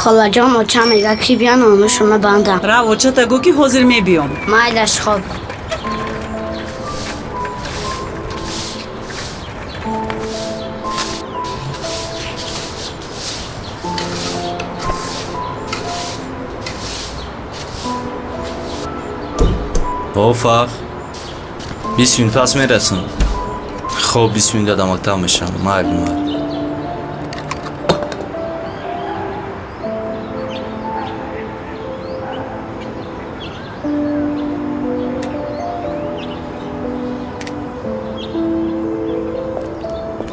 Холаҷон, оча мега ки биён онушона бандам. Рав очата гӯ ки ҳозир мебиём. Майлаш, хоб. Офақ, 20 минут пас мерасам. Хоб, 20 минут дар мактаб мешавам. Майли, майли.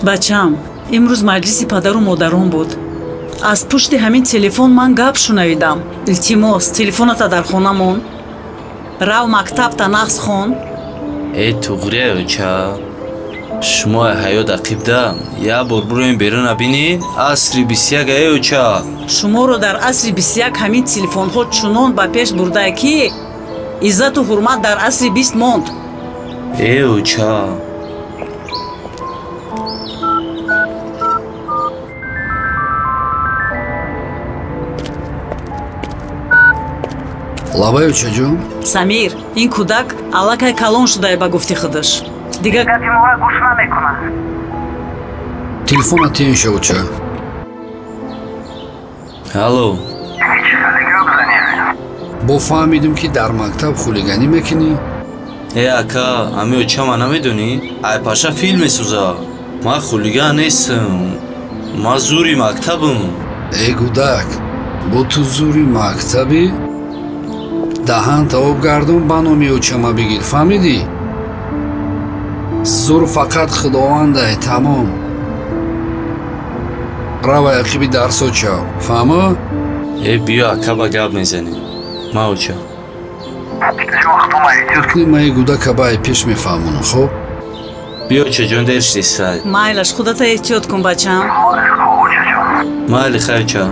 Бачам, имрӯз маҷлиси падару модарон буд. Аз пушти ҳамин телефон ман гап шунавидам. Илтимос, телефоната дар хона мон. Рав мактабта нағз хон. Э, туғрия, оча. Шумо ҳаёт ақибда як бор буроем беруна бинед, асри 21 э, оча. Шуморо дар асри 21 ҳамин телефонҳо чунон ба пеш бурдае ки иззату ҳурмат дар асри 20 монд. Э, оча. Лабай, очаҷон. Самир, ин кӯдак аллакай калон шудае ба гуфти худаш. Дигар гапи моро гӯш намекунад. Телефона тенша, оча. Алло. Бо фаҳмидим ки дар мактаб хулиганӣ мекунӣ? Э, ака, ами очама намедонӣ? Ай паша филм месӯза. Ман хулиган нестам. Ман зури мактабам. Э, гудак, бо ту зури мактабӣ? Даҳанта об гардон, ба номи очама бигир, фаҳмидӣ? Зур фақат худовандай, тамом. Равай ақиби дарсо чав, фаҳмо? Э, биё ака ба гап мезанем. Ма оча. Маи гудака ба ай пеш мефаҳмонам, хоб? Биё, очаҷон, дер шуди сай. Майлаш, худата эҳтиёт кун, бачам. Майли, хай, оча.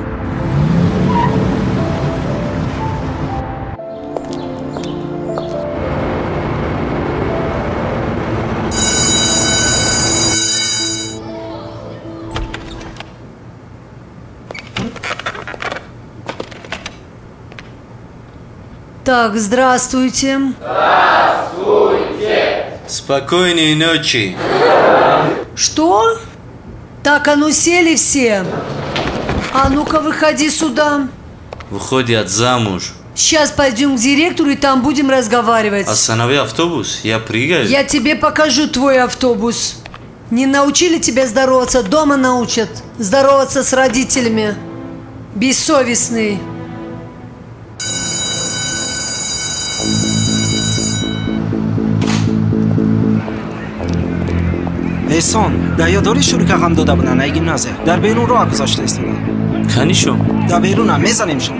Так, здравствуйте. Здравствуйте. Спокойной ночи. Что? Так, а ну сели все. А ну-ка, выходи сюда. Выходят замуж. Сейчас пойдем к директору и там будем разговаривать. Останови автобус, я прыгаю. Я тебе покажу твой автобус. Не научили тебя здороваться, дома научат. Здороваться с родителями. Бессовестный. Эҳсон, дар ёд дорӣ шурика ғам дода буданд ай гимназия? Дар берун роҳ гузошта истоданд. Канишо? Дар берунам, мезанемшон.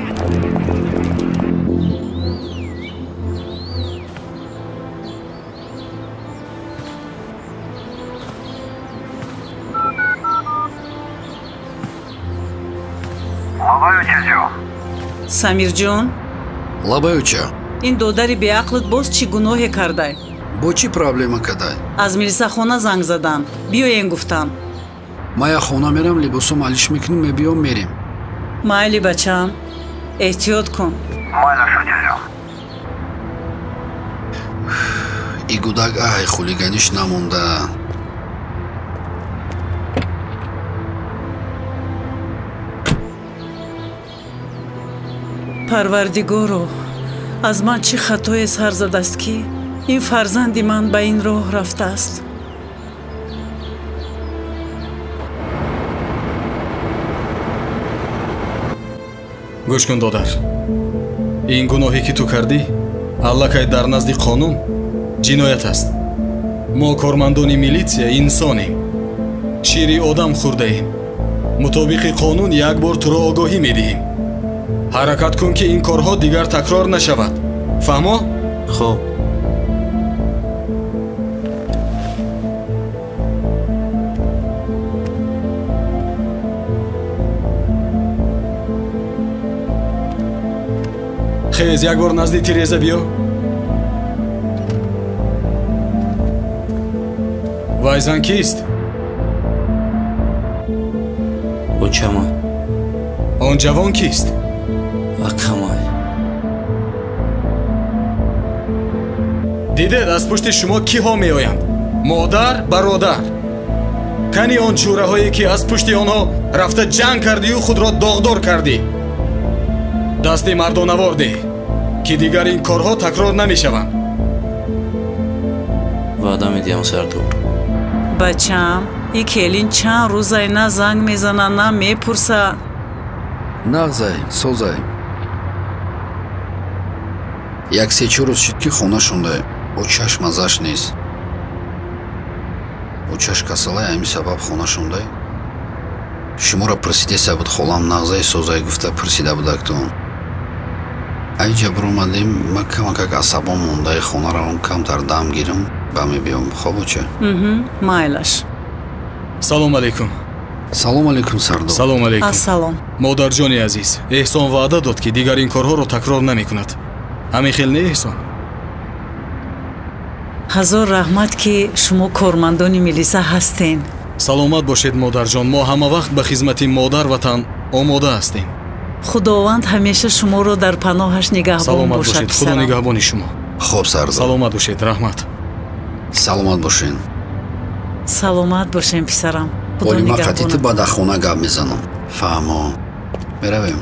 Самирҷон? Лабай, оча. Ин додари беақлат боз чӣ гуноҳе кардай? Бо чӣ проблема кадай? Аз милисахона занг задан. Биёен гуфтам. Ма як хона мерам, либосом алиш мекунем, мебиём, мерем. Майли, бачам, эҳтиёт кун. И гудак ай хулиганиш намонда. Парвардигоро, аз ман чӣ хатое сар задаст ки ин фарзанди ман ба ин роҳ рафтааст. Гӯш кун, додар. Ин гуноҳе ки ту кардӣ, аллакай дар назди қонун ҷиноят аст. Мо кормандони милитсия инсонем. Шири одам хӯрдаем. Мутобиқи қонун як бор туро огоҳӣ медиҳем. Ҳаракат кун ки ин корҳо дигар такрор нашавад. Фаҳмо? Хоб. Хез, як бор назди тиреза биё. Вай зан кист? Очама. Он ҷавон кист? Акамай. Дидед аз пушти шумо киҳо меоянд? Модар, бародар. Кани он чӯраҳое ки аз пушти онҳо рафта ҷанг кардию худро доғдор кардӣ. Дасти мардонавор деҳ, ки дигар ин корҳо такрор намешаванд. Ваъда медиҳам, сардор. Бачам, и келин чанд рӯзай на занг мезана, на мепурса. Нағзай, созай. Як се-чор рӯз шуд, ки хона шондай. Очаш маззаш нест. Очаш касалай, ҳамин сабаб хона шондай. Шуморо пурсидеса буд, холам нағзай, созай гуфта пурсида будактон. Айҷа биромадем, ман камакак асабон мондаи хона равам, камтар дам гирам, ба мебиём. Хоб, оча? Майлаш. Салом алейкум. Салом алейкум, сардор. Салом алейкум. Ассалом. Модарҷони азиз, Эҳсон ваъда дод, ки дигар ин корҳоро такрор намекунад. Ҳамин хел не, Эҳсон? Ҳазор раҳмат, ки шумо кормандони милиса ҳастен. Саломат бошед, модарҷон. Мо ҳама вақт ба хизмати модар ватан омода ҳастем. Худованд ҳамеша шуморо дар паноҳаш нигаҳбон Саломат бошад, бошед. Худо писарам. нигаҳбони шумо. Хоб, сардор. Саломат бошед, раҳмат. Саломат бошед. Саломат бошем, писарам. Худо Оли, ман қатъи ту нигаҳбонат. ба дар хона гап мезанам. Фаҳмо. Меравем.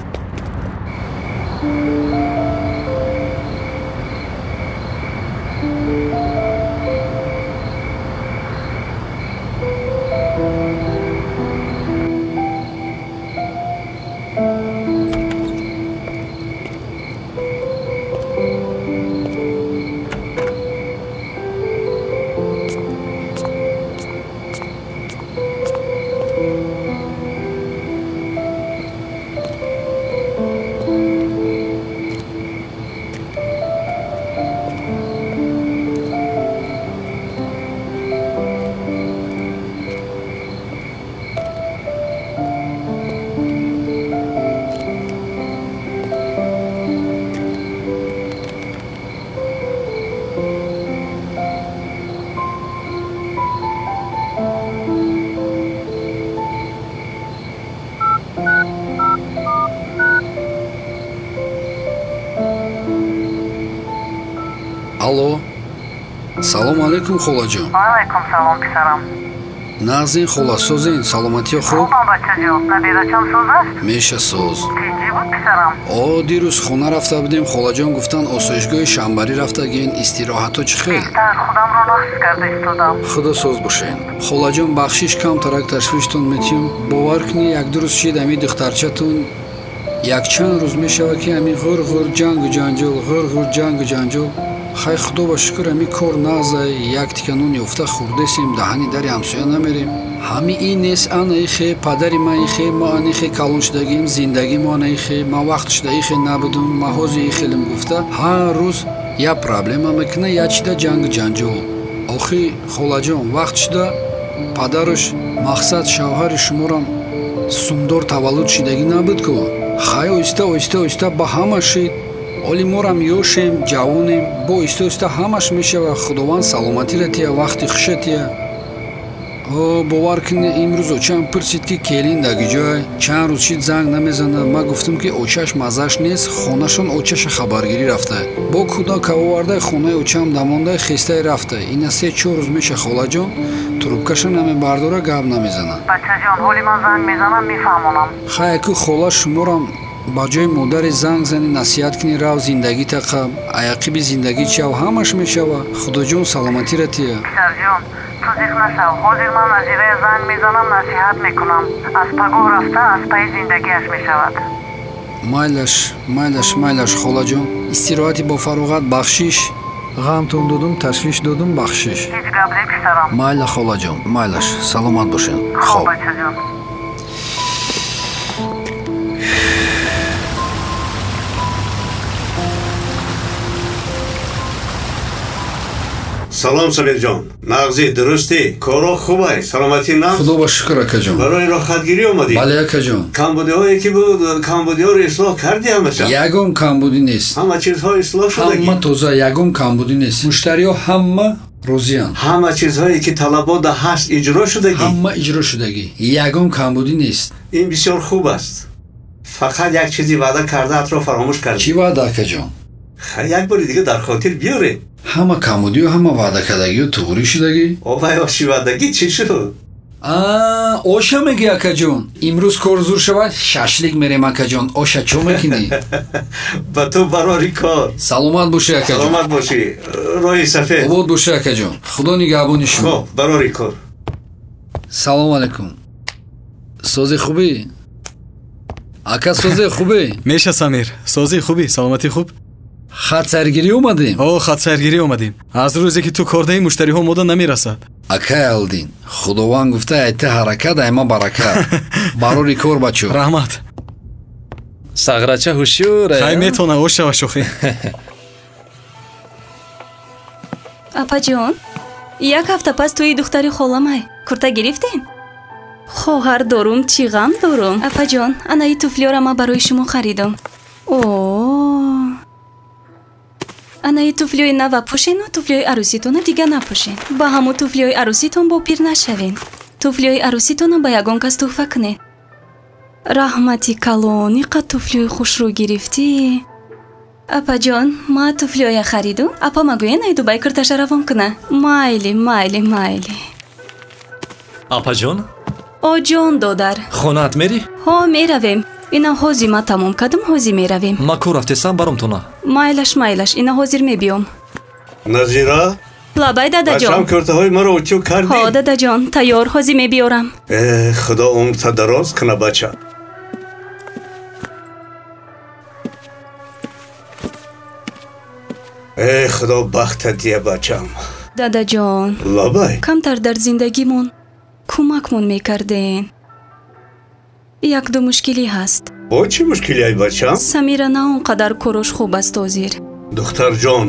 Алло. Салом алейкум, холаҷон. Ваалайкум салом, писарам. Нағзин, хола, созин, саломатиё хуб? Хубам, бачаҷон. Набирачам соз аст? Меша соз. Тинҷӣ буд, писарам? О, дирӯз хона рафта будем, холаҷон гуфтанд осоишгоҳи шанбарӣ рафтагин, истироҳатҳо чӣ хел? Беҳтар, худамро нақс карда истодам. Худо соз бошен. Холаҷон, бахшиш, камтарак ташвиштон метиҳам. Бовар кунӣ, як ду рӯз шид ҳамин духтарчатон якчанд рӯз мешавад, ки ҳамин ғур-ғур ҷангу ҷанҷол, ғур-ғур ҷангу ҷанҷол. Хай, худо ба шукр, ҳамин кор нағзай, як тика нон ёфта хӯрдесем, даҳани дари ҳамсоя намерем. Ҳами ин нест, ана ихе, падари ман ихе, мо ана ихе калон шудагим, зиндагӣ мо ана ихе, ман вақт шуда ихе набудум, ман ҳозир ихелим гуфта, ҳар рӯз я проблема мекуна, я чида ҷангу ҷанҷол. Охи, холаҷон, вақт шуда падараш, мақсад шавҳари шуморам сумдор таваллуд шидагӣ набуд ку. Хай, оҳиста оҳиста оҳиста ба ҳама шид. Оли морам ёшем, ҷавонем, бо оҳиста оҳиста ҳамаш мешава. Худованд саломатиро тия, вақти хуша тия. О, бовар кунӣ, имрӯз очаам пурсид, ки келин даги ҷой, чанд рӯз шид занг намезанад. Ман гуфтам, ки очаш маззаш нест, хонашон очаша хабаргирӣ рафта. Бо кӯдак овардай, хонаи очаам дамондай, хестай рафта. Ина се-чор рӯз меша, холаҷон, трубкаша намебардора, гап намезанад. Бачаҷон, ҳоли ман занг мезанам, мефаҳмонам. Хай, аку хола, шуморам ба ҷои модари занг зани, насиҳат кунӣ, рав зиндагӣ тақаб, аяқиби зиндагӣ чав, ҳамаш мешава. Худоҷон саломатиро тия. Писарҷон, ту зиқ нашав. Ҳозир ман Назирая занг мезанам, насиҳат мекунам. Аз пагоҳ рафта аз пайи зиндагиаш мешавад. Майлаш, майлаш, майлаш, холаҷон. Истироҳати бо фароғат, бахшиш. Ғамтон додум, ташвиш додум, бахшиш. Ҳеҷ гап не, писарам. Майла, холаҷон, майлаш, саломат бошед. Хоб, бачаҷон. Салом, Сабирҷон. Нағзӣ, дурустӣ? Коро хубай, саломатӣ нағз? Худо ба шукр, акаҷон. Барои роҳатгирӣ омадӣ? Бале, акаҷон. Камбудиҳое ки буд, камбудиҳоро ислоҳ кардӣ ҳамаша? Ягон камбудӣ нест. Ҳама чизҳо ислоҳ шудагӣ? Ҳама тоза, ягон камбудӣ нест. Муштариҳо ҳама розиянд. Ҳама чизҳое ки талабота ҳаст иҷро шудагӣ? Ҳама иҷро шудагӣ. Ягон камбудӣ нест. Ин бисёр хуб аст. Фақат як чизи ваъда кардаатро фаромӯш кардӣ. Чӣ ваъда, акаҷон? Хай, як бори дига дар хотир биёре. Ҳама камудию ҳама ваъдакардагиё туғрӣ шудагӣ? Овай, оши ваъдагӣ чӣ шуд? Оша мегӣ, акаҷон? Имрӯз кор зур шавад, шашлик мерем, акаҷон. Оша чо мекунӣ? Ба ту барори кор. Саломат бошӣ, акаҷон. Саломат бошӣ. Роҳи сафед. Обод бошӣ, акаҷон. Худо нигаҳбони шумо. Хоб, барори кор. Салому алайкум. Сози хубӣ? Ака, сози хубӣ? Меша, Самир, сози хубӣ, саломатӣ хуб? Хатсайргирӣ омадем? О, хатсайргирӣ омадем. Аз рӯзе ки ту кордаи, муштариҳо мода намерасад. Акай Алдин, худованд гуфта, айта ҳаракат, айма баракат. Барори кор, бачо. Раҳмат. Сағрача ҳушёр. Хай, метавона ош шава, шӯхӣ. Апаҷон, як ҳафта пас тӯи духтари холамай. Курта гирифтем? Хоҳар дорум, чӣ ғам дорум. Апаҷон, анаи туфлиёра ман барои шумо харидам. О, анаи туфлиёи нава пӯшену туфлиёи арӯситона дига напӯшен. Ба ҳамун туфлиёи арӯситон бо пир нашавен. Туфлиёи арӯситона ба ягон кас туҳфа кунед. Раҳмати калон, иқад туфлиёи хушрӯ гирифтӣ. Апаҷон, ма туфлиёя хариду. Апа магӯен, ай Дубай кирташа равон куна. Майли, майли, майли. Апаҷон? О, ҷон, додар. Хонаат мерӣ? Ҳо, меравем. Ина ҳозир ма тамом кардам, ҳозир меравем. Ма кор рафтесам, баромтона. Майлаш, майлаш, ина ҳозир мебиём. Назира? Лабай, дадаҷон. Бачам, куртаҳои маро утюг кардӣ? Ҳо, дадаҷон, тайёр, ҳозир мебиёрам. Э, худо умрта дароз куна, бача. Э, худо бахта дия, бачам. Дадаҷон. Лабай. Камтар дар зиндагимон кӯмакмон мекарден. Якду мушкилӣ ҳаст. Бо чӣ мушкилӣ, ай бачам? Самира на он қадар корош хуб аст ҳозир. Духтарҷон,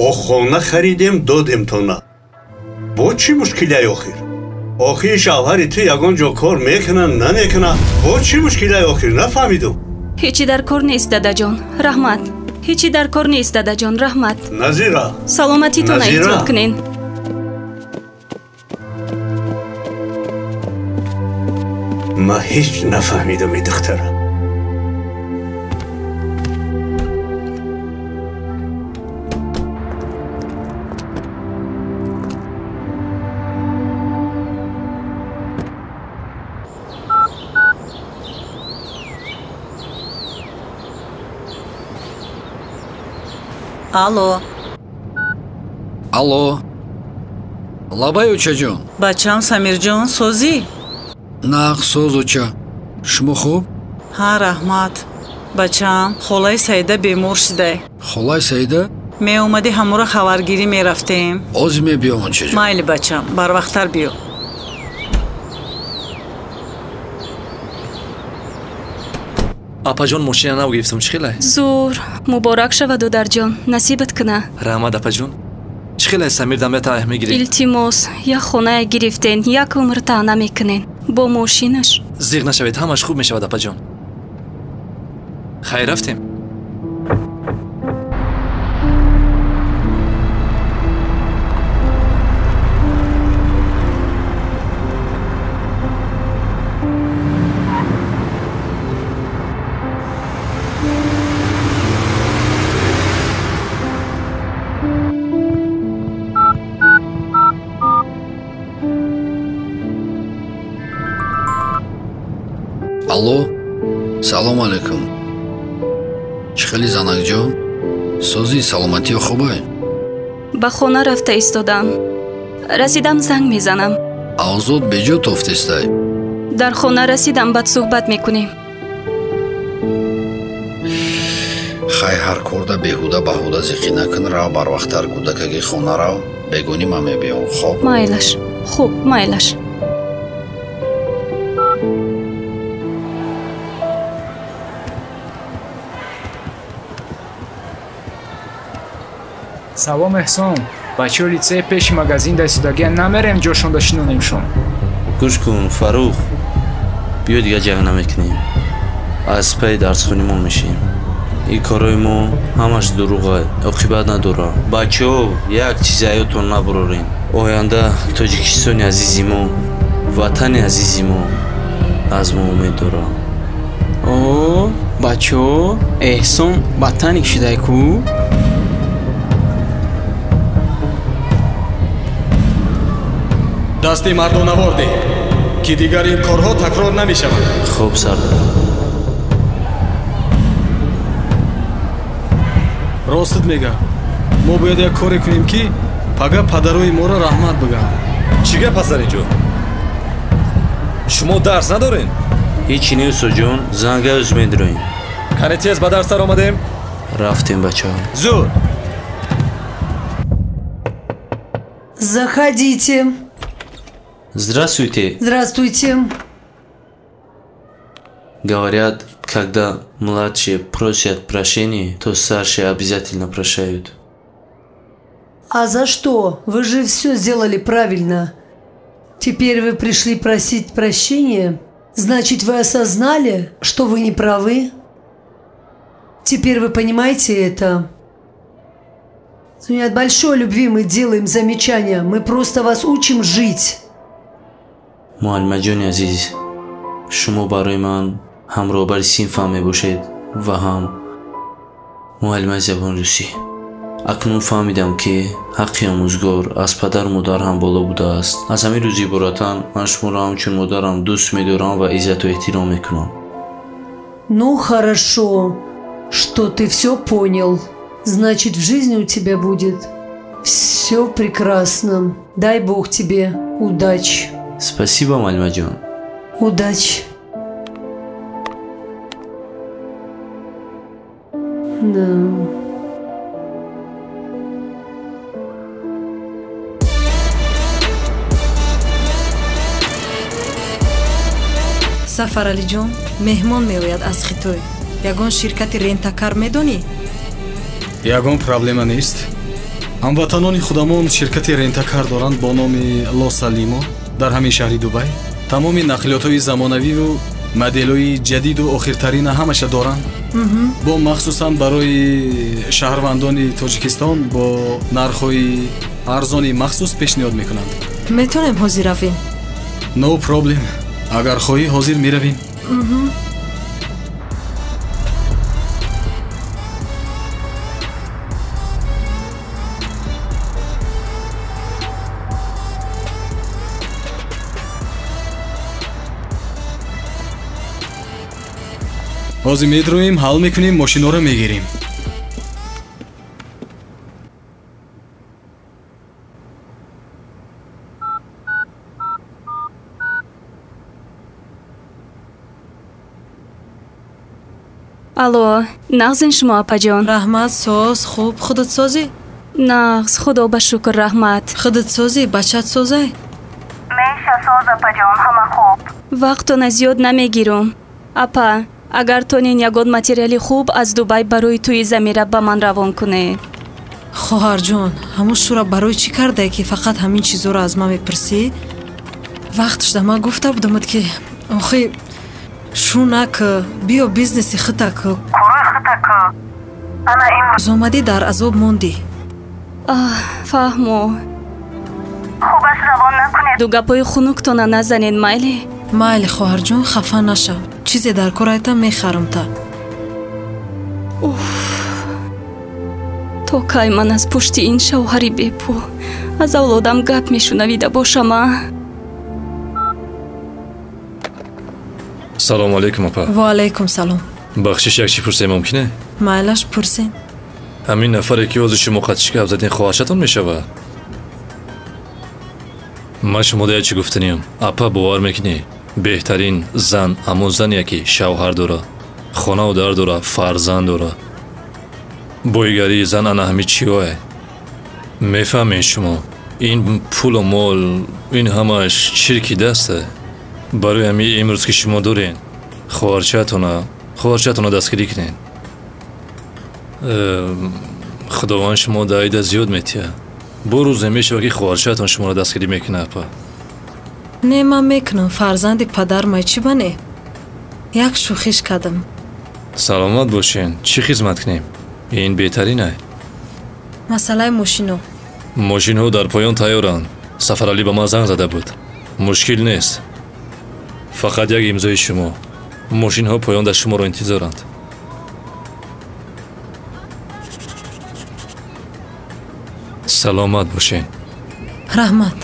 о хона харидем, додемтона. Бо чӣ мушкилӣ, ай охир? Охир шавҳари ту ягон ҷо кор мекуна, намекуна? Бо чӣ мушкилӣ, ай охир? Нафаҳмидум. Ҳечи дар кор нест, дадаҷон, раҳмат. Ҳечи дар кор нест, дадаҷон, раҳмат. Назира. Саломатитона эҳтиёт кунен. Ма ҳеҷ нафаҳмидам, и духтара. Алло. Алло. Лабай, очаҷон. Бачам Самирҷон, созӣ? Нағз, соз, оча. Шумо хуб? Ҳа, раҳмат. Бачам, холаи Саида бемор шудай. Холаи Саида? Меомадӣ, ҳамура хабаргирӣ мерафтем. Ҳозир мебиём, очаҷон. Майли, бачам, барвақттар биё. Апаҷон, мошина нав гирифтам, чӣ хелай? Зур, муборак шава, додарҷон, насибат куна. Раҳмат, апаҷон. Чӣ хелай, Самир дамята аҳ мегирӣ? Илтимос, як хоная гирифтен, як умр таъна мекунен. Бо мошинаш. Зиғ нашавед, ҳамаш хуб мешавад, апаҷон. Хайр, рафтем. Алло, салом алейкум. Чӣ хели, занакҷон? Сози, саломатиё хубай? Ба хона рафта истодам. Расидам, занг мезанам. Авзод беҷо тофтестай? Дар хона расидам, баъд суҳбат мекунем. Хай, ҳар корда беҳуда баҳуда зиқӣ накун, рав барвақттар кӯдакаги хона рав, бегонӣ ман мебиём, хоб? Майлаш, хуб, майлаш. Салом, Эҳсон. Бачаҳо литсей пеши магазин дастидагия, намерем ҷошонда шинонемшон? Гӯш кун, Фарух, биё дига ҷанг намекунем. Аз пайи дарсхони мо мешем. Ин корҳои мо ҳамаш дурӯға, оқибат надорад. Бачаҳо, як чизи ҳаётон набурорем. Оянда Тоҷикистони азизи мо, ватани азизи мо аз мо умед дорад. О, бачо, Эҳсон ботаник шудай ку? Дасти мардонавор деҳ, ки дигар ин корҳо такрор намешаванд. Хуб, сардар. Ростат мега. Мо бояд як коре кунем, ки пага падарои моро раҳмат бигӯянд. Чӣ гап аст дар ин ҷо? Шумо дарс надорен? Ҳечи не, устодҷон, зангаёз медроем. Кане тез ба дарс даромадем? Рафтем, бачаҳо. Зуд! Заходите. Здравствуйте. Здравствуйте. Говорят, когда младшие просят прощения, то старшие обязательно прощают. А за что? Вы же все сделали правильно. Теперь вы пришли просить прощения? Значит, вы осознали, что вы не правы? Теперь вы понимаете это? От большой любви мы делаем замечания. Мы просто вас учим жить. Муаллимаҷони азиз, шумо барои ман ҳам роҳбари синфам мебошед ва ҳам муаллимаи забони русӣ. Акнун фаҳмидам, ки ҳаққи омӯзгор аз падару модар ҳам боло будааст. Аз ҳамин рӯз иборатан ман шуморо ҳамчун модарам дӯст медорам ва иззату эҳтиром мекунам. Ну, хорошо, что ты все понял. Значит, в жизни у тебя будет все прекрасно. Дай Бог тебе удачи. Спасибо, муаллимаҷон. Удачи. Да. Сафаралиҷон, меҳмон меояд аз Хитой. Ягон ширкати рентакар медонӣ? Ягон проблема нест. Ҳамватанони худамон ширкати рентакар доранд бо номи Лоса Лимо дар ҳамин шаҳри Дубай. Тамоми нақлиётҳои замонавиву моделҳои ҷадиду охиртарина ҳамаша доранд. Бо махсусан барои шаҳрвандони Тоҷикистон бо нархҳои арзони махсус пешниҳод мекунанд. Метавонем ҳозир равем? No problem. Агар хоҳӣ, ҳозир меравем. Ҳозир медроем, ҳал мекунем, мошиноро мегирем. Алло, нағзин шумо, апаҷон? Раҳмат, соз, хуб. Худат созӣ? Нағз, худо ба шукр, раҳмат. Худат созӣ, бачат созай? Меша соз, апаҷон, ҳама хуб. Вақтона зиёд намегирум. Апа, агар тонин ягон материали хуб аз Дубай барои тӯи Замира ба ман равон кунед. Хоҳарҷон, ҳамун шура барои чӣ кардае, ки фақат ҳамин чизоро аз ман мепурсӣ? Вақт шуда ман гуфта будамад, ки охи шу нак, биё бизнеси хитак. Корои хитак. Ана имрӯз омадӣ дар азоб мондӣ. Аҳ, фаҳмо. Хубаш равон накунед. Ду гапҳои хунуктона назанед, майли? Майли, хоҳарҷон, хафа нашав. Чизе дар кор айта мехарам та. Уф. То кай ман аз пушти ин шавҳари бепул аз авлодам гап мешунавида бошам, а? Салому алейкум, апа. Ва алейкум салом. Бахшиш, як чӣ пурсем мумкине? Майлаш, пурсен. Ҳамин нафаре, ки ҳозир шумо қатишка гап задин, хоҳаршатон мешавад? Ман шумода як чӣ гуфтаниям. Апа, бовар мекунӣ? Беҳтарин зан ҳамон зане, ки шавҳар дора, хонаву дар дора, фарзанд дора. Боигарии зан ана ҳами чиое? Мефаҳмед шумо, ин пулу мол, ин ҳамаш чирки дасте. Барои ҳами имрӯз, ки шумо дорен, хоҳарчаатона дастгирӣ кунед. Худованд шумо даида зиёд метиҳад. Бо рӯзе мешавад, ки хоҳарчаатон шуморо дастгирӣ мекунад, апа. Не, ман мекунам, фарзанди падармай, чӣ ба не? Як шӯхиш кардам. Саломат бошен. Чӣ хизмат кунем? Ин беҳтарин ай. Масъалаи мошино. Мошинҳо дар поён тайёранд. Сафаралӣ ба ман занг зада буд. Мушкил нест. Фақат як имзои шумо. Мошинҳо поён дар шуморо интизоранд. Саломат бошед. Раҳмат.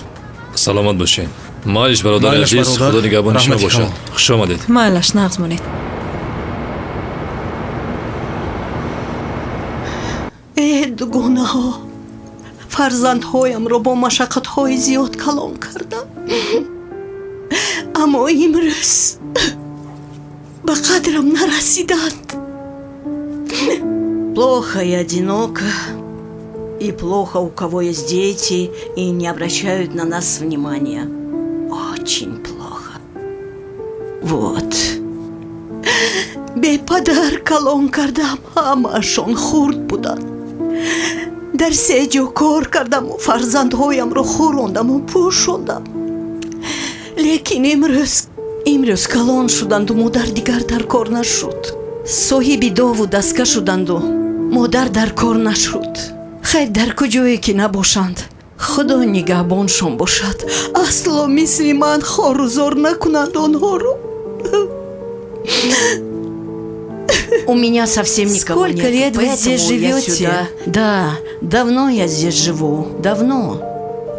Саломат бошед. Майлиш бародари азиз, худо нигаҳбони шумо бошад. Хуш омадед. Майлаш, нағз монед. Э дугонаҳо, фарзандҳоямро бо машаққатҳои зиёд калон кардам, аммо имрӯз ба қадрам нарасиданд. Плохо и одиноко, и плохо, у кого есть дети и не обращают на нас внимания. Очень плохо. Вот. Бепадар калон кардам, ҳамаашон хурд буданд. Дар се ҷо кор кардаму фарзандҳоямро хӯрондаму пӯшондам. Лекин имрӯз калон шуданду модар дигар дар кор нашуд. Соҳиби дову даска шуданду модар дар кор нашуд. Хайр, дар куҷое ки набошанд, худо нигаҳбоншон бошад. Асло мисли ман хору зор накунанд онҳоро. У меня совсем никого Сколько нет. лет вы поэтому здесь я живете? сюда. Да, давно я здесь живу. Давно.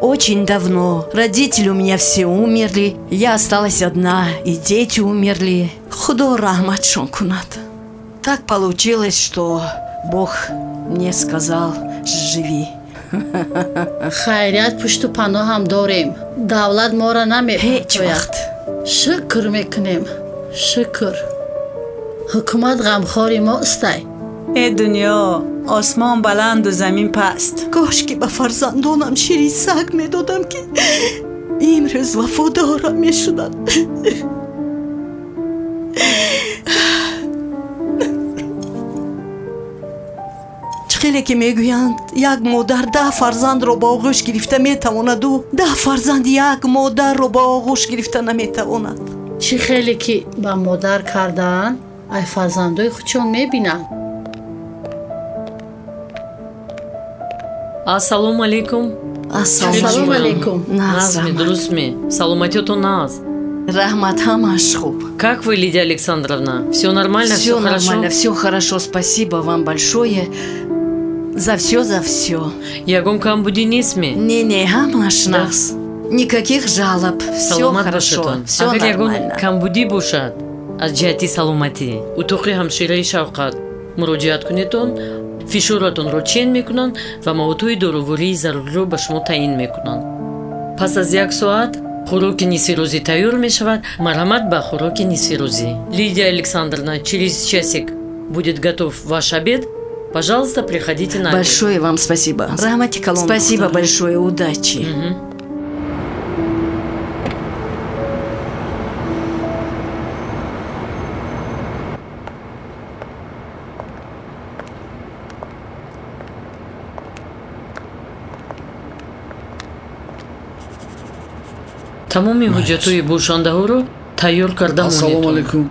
Очень давно. Родители у меня все умерли. Я осталась одна. И дети умерли. Худо раҳматшон кунад. Так получилось, что Бог мне сказал: живи. Хайрият, пушту паноҳам дорем, давлат моро Ҳеҷ намепартояд. вақт. Шукр мекунем, шукр, ҳукумат ғамхори мо истай. Э дунё, осмон баланду замин паст. Кош ки ба фарзандонам шири саг медодам, ки имрӯз вафодорам мешуданд. Чӣ хеле ки мегӯянд, як модар 10 фарзандро ба оғӯш гирифта метавонаду 10 фарзанд як модарро ба оғӯш гирифта наметавонад. Чӣ хеле ки ба модар кардаанд, ай фарзандои худшон мебинанд. Ассалому алейкум. Ассалому алейкум. Нағзми, дурустми? Саломатиётон нағз? Раҳмат, ҳамааш хуб. Как вы, Лидия Александровна? Все нормально, Все все хорошо? нормально, все хорошо. Спасибо вам большое за все, за все. Ягон камбудӣ нестми? Не, не, ҳамааш нағз. Никаких жалоб. Все Саломат хорошо, бошедон. все Агар ягон нормально. камбудӣ бошад аз ҷиҳати саломатӣ, утоқи ҳамшираи шавқат муроҷиат кунедон, фишоратонро чен мекунанд ва маводҳои дорувории заруриро ба шумо таъин мекунанд. Пас аз як соат хӯроки нисфирӯзӣ тайёр мешавад. Марҳамат ба хӯроки нисфирӯзӣ. Лидия Александровна, через часик будет готов ваш обед. Пожалуйста, приходите на обед. Большое вам спасибо. Раҳмати калон. Спасибо большое, удачи. Тамоми ҳуҷҷатҳои бошандаҳоро тайёр карда Ассалому монедон. алайкум.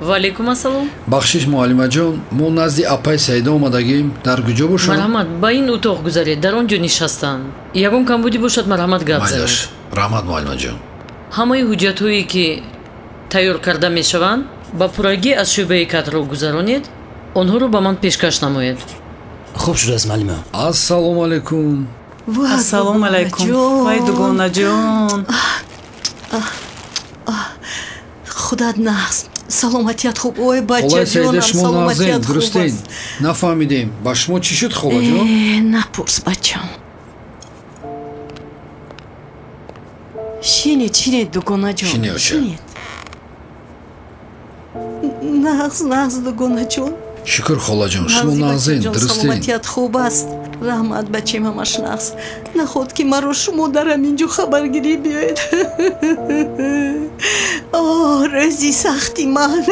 Ва алайкум ассалом. Бахшиш, муаллимаҷон, мо назди апай Саида омадагим. Дар куҷо бошам? Марҳамат, ба ин утоқ гузаред, дар он ҷо нишастанд. Ягон камбудӣ бошад, марҳамат, гап занед. Майлаш, раҳмат, муаллимаҷон. Ҳамаи ҳуҷҷатҳое ки тайёр карда мешаванд, ба пуррагӣ аз шӯъбаи кадрро гузаронед, онҳоро ба ман пешкаш намоед. Хуб шудааст, муаллима. Ассалому алайкум. Ассалому алайкум. Вай, дугонаҷон. Худат нағз, саломатият хуб? Ой, Холаи Саида, бачаҷонам, шумо нағзен, саломатият хуб дурустен? аст? Нафаҳмидем, ба шумо чӣ шуд, холаҷон? Э, напурс, бачам. Шинед, шинед, дугонаҷон. Шине, оча. Шинед. Нағз, нағз, дугонаҷон. Шукр, холаҷон, шумо Нағзи, нағзен, бачаҷон, дурустен? саломатият хуб аст? Раҳмат, бачем, ҳамаш нағз. Наход ки маро шумо дар ҳамин ҷо хабаргирӣ биёед. О, рӯзи сахти ман!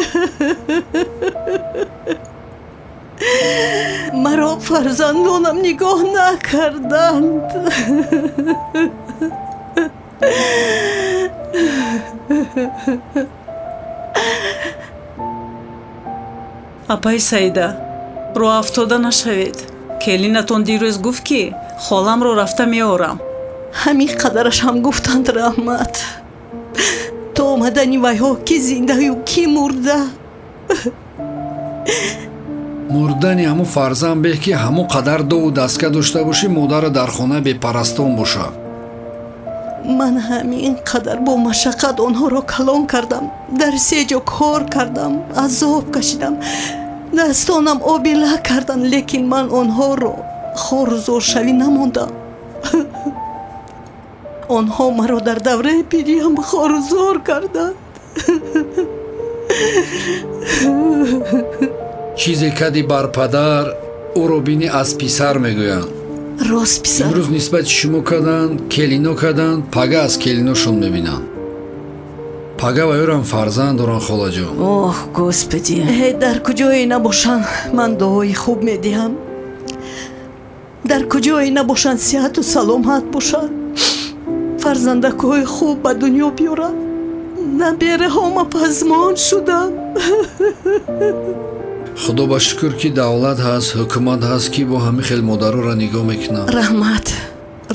Маро фарзандонам нигоҳ накарданд. Апаи Саида, роҳафтода нашавед. Келинатон дирӯз гуфт, ки холамро рафта меорам. Ҳамин қадараш ҳам гуфтанд, раҳмат. То омадани вайҳо ки зиндаю ки мурда. Мурдани ҳамун фарзанд беҳ ки ҳамон қадар дову дастка дошта бошӣ, модара дар хона бепарастон боша. Ман ҳамин қадар бо машаққат онҳоро калон кардам, дар се ҷо кор кардам, азоб кашидам, дастонам оби лак карданд, лекин ман онҳоро хорузоршавӣ намондам. Онҳо маро дар давраи пириам хорузор карданд. Чизе кади бар падар, ӯро бинӣ аз писар мегӯянд. Рост писар. Имрӯз нисбати шумо карданд, келино карданд, пага аз келиношон мебинанд. Пага ва ёрам фарзанд доранд, холаҷон. Ох, Господи! Дар куҷое набошанд, ман дуои хуб медиҳам. Дар куҷое набошанд, сиҳату саломат бошанд, фарзандакҳои хуб ба дунё биёранд. Набераҳома пазмон шудам. Худо ба шукр ки давлат ҳаст, ҳукумат ҳаст ки бо ҳамин хел модароро нигоҳ мекунад. Раҳмат,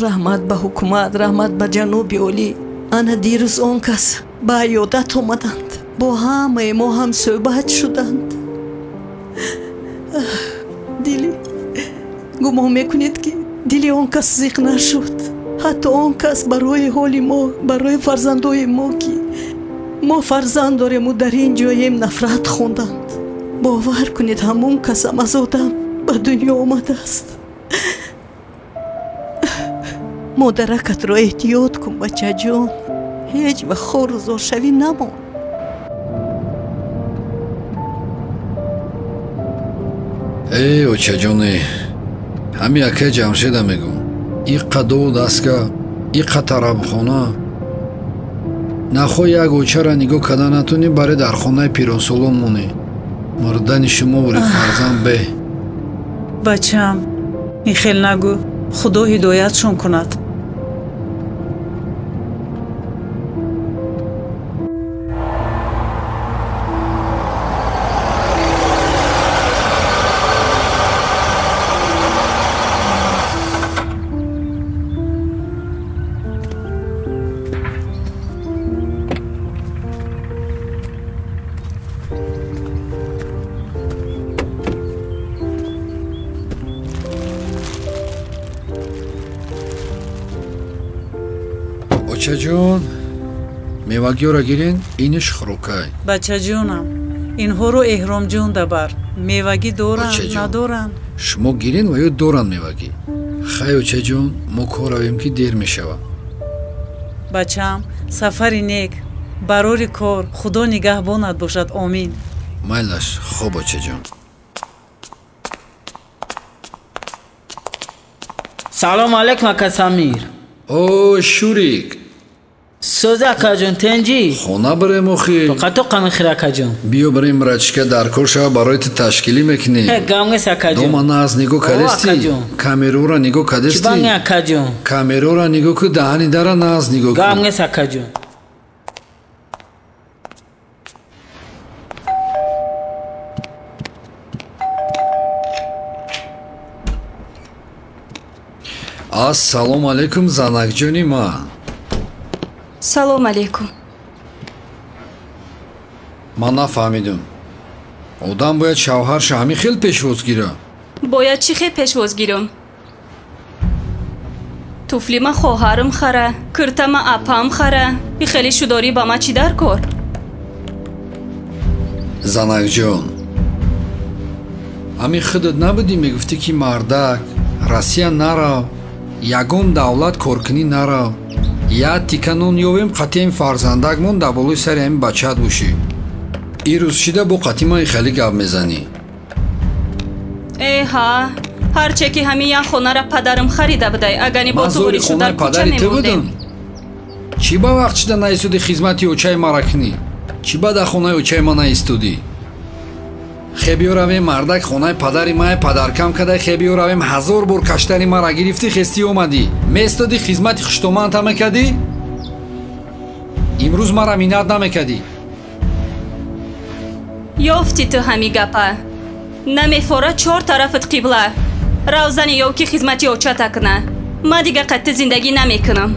раҳмат ба ҳукумат, раҳмат ба ҷаноби олӣ. Ана дирӯз он кас ба аёдат омаданд, бо ҳамаи мо ҳам суҳбат шуданд. Дили гумон мекунед ки дили он кас зиқ нашуд? Ҳатто он кас барои ҳоли мо, барои фарзандои мо ки мо фарзанд дорему дар ин ҷоем нафрат хонданд. Бовар кунед, ҳамон касам аз одам ба дунё омадааст. Модаракатро эҳтиёт кун, бачаҷон, ҳеҷ вақт хорузоршавӣ намон. Эй очаҷоне, ҳамин акай Ҷамшеда мегӯм, иққа дову дастга, иққа тарабхона. Нахоҳ як очара нигоҳ карда натонӣ, баре дар хонаи пиронсолон монӣ. Мурдани шумо вори фарзанд беҳ. Бачаам, ин хел нагӯ, Худо ҳидоятшон кунад. Бачаҷон, мевагиёро гирен, иниш хӯрокай. Бачаҷонам, инҳоро Эҳромҷон дабар. Мевагӣ доранд, надоранд? Шумо гирен ва ё доранд мевагӣ? Хай, очаҷон, мо кор равем ки дер мешавад. Бачаам, сафари нек, барори кор, Худо нигаҳбонат бошад, омин. Майлаш, хоб, очаҷон. Салом алейкум, ака Самир. О, Шурик. Сӯз, акаҷон, тенҷӣ? Хона барем охи. Тоқато қамихир, акаҷон. Биё барем, рачка дар кор шава, барои ту ташкилӣ мекунем. Гам нест, акаҷон. Дома наз нигоҳ кардести? Камерура нигоҳ кардести? Чӣ банг, акаҷон? Камерура нигоҳ ку, даҳани дара наз нигоҳ ку. Гам нест, акаҷон. Ассалому алайкум, занакҷони ман. Салом алейкум. Ман нафаҳмидам. Одам бояд шавҳарша ҳамин хел пешвоз гира? Бояд чӣ хел пешвоз гирам? Туфлима хоҳарам хара, киртама апам хара. И хеле шудорӣ ба ма чӣ дар кор? Занакҷон, ҳамин худат набудӣ мегуфтӣ ки мардак Россия нарав, ягон давлат коркунӣ нарав, як тика нон ёвем, қатъиам фарзандакмон дар болои сари ҳамин бачаат бошӣ. Ирӯз шида бо қатъи ман хеле гап мезанӣ. Э ҳа, ҳарче ки ҳамин як хонара падарам харида будай, агани бо ту ворид шуда кӯча мемондем. Чӣ ба вақт шида наистоди хизмати очаи мара кунӣ? Чӣ ба дар хонаи очаи ман наистодӣ? Хе биё равем, мардак, хонаи падари май падаркам кадай, хе биё равем, ҳазор бор каштани мара гирифтӣ, хестӣ омадӣ. Местодӣ хизмати хуштоманта мекардӣ? Имрӯз мара миннат намекардӣ. Ёфтӣ ту ҳами гапа. Намефора чор тарафат қибла. Рав зани ёв ки хизмати очата куна. Ман дига қатъи зиндагӣ намекунам.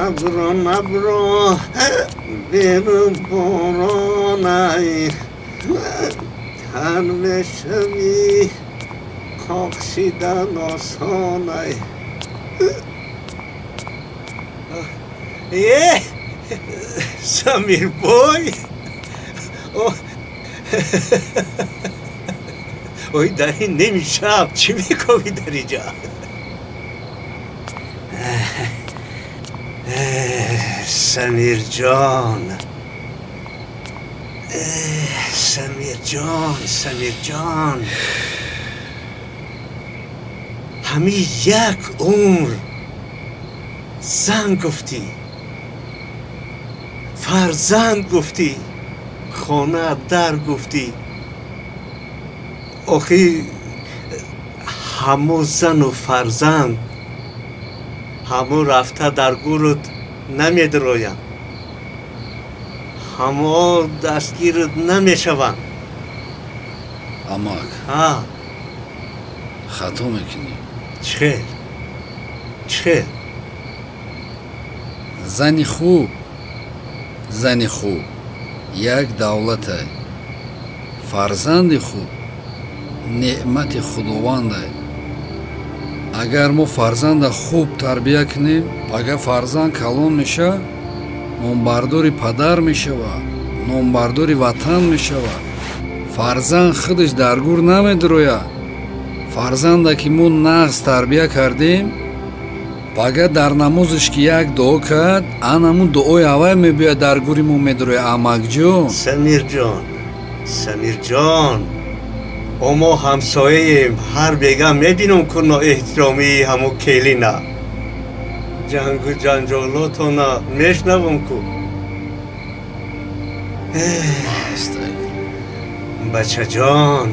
Набро, набро, беру боронай, тан мешавӣ, қоқшидан осонай. Е, Самирбой! Ой, дар ин ними шаб чӣ мекобӣ дар инҷа? Самирҷон, Самирҷон, Самирҷон, ҳамин як умр зан гуфтӣ, фарзанд гуфтӣ, хона дар гуфтӣ. Охи ҳамо зану фарзанд ҳамо рафта дар гурут намедроянд, ҳамо дастгирут намешаванд. Амак, хато мекунӣ. Чӣ хел? Чӣ хел? Зани хуб, зани хуб як давлатай, фарзанди хуб неъмати худовандай. Агар мо фарзанда хуб тарбия кунем, агар фарзанд калон мешавад, номбардори падар мешавад, номбардори ватан мешавад. Фарзанд худаш дар гур намедрояд. Фарзанда ки мо нағз тарбия кардем, агар дар намозаш ки як дуо кард, анамун дуои аввал мебиёяд дар гури мо медрояд. Амакҷон, Самирҷон, Самирҷон, мо ҳамсояем, ҳар бега мебинам ку ноэҳтиромии ҳамо келина, ҷангу ҷанҷолотона мешнавам ку. Бачаҷон,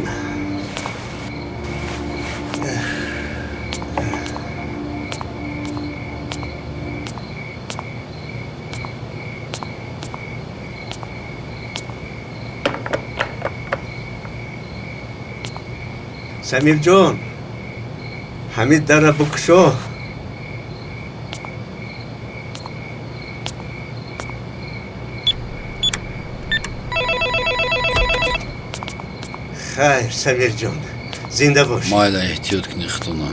Самирҷон, ҳамин дара букушо. Хайр, Самирҷон, зинда бош. Майла, эҳтиёт кунӣ худтона.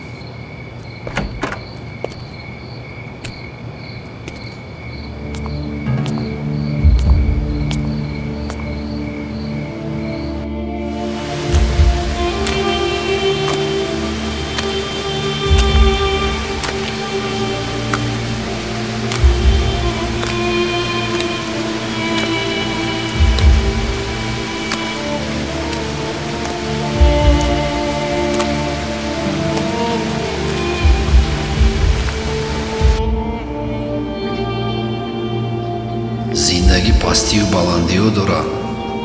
Зиндагӣ пастию баландиҳо дорад.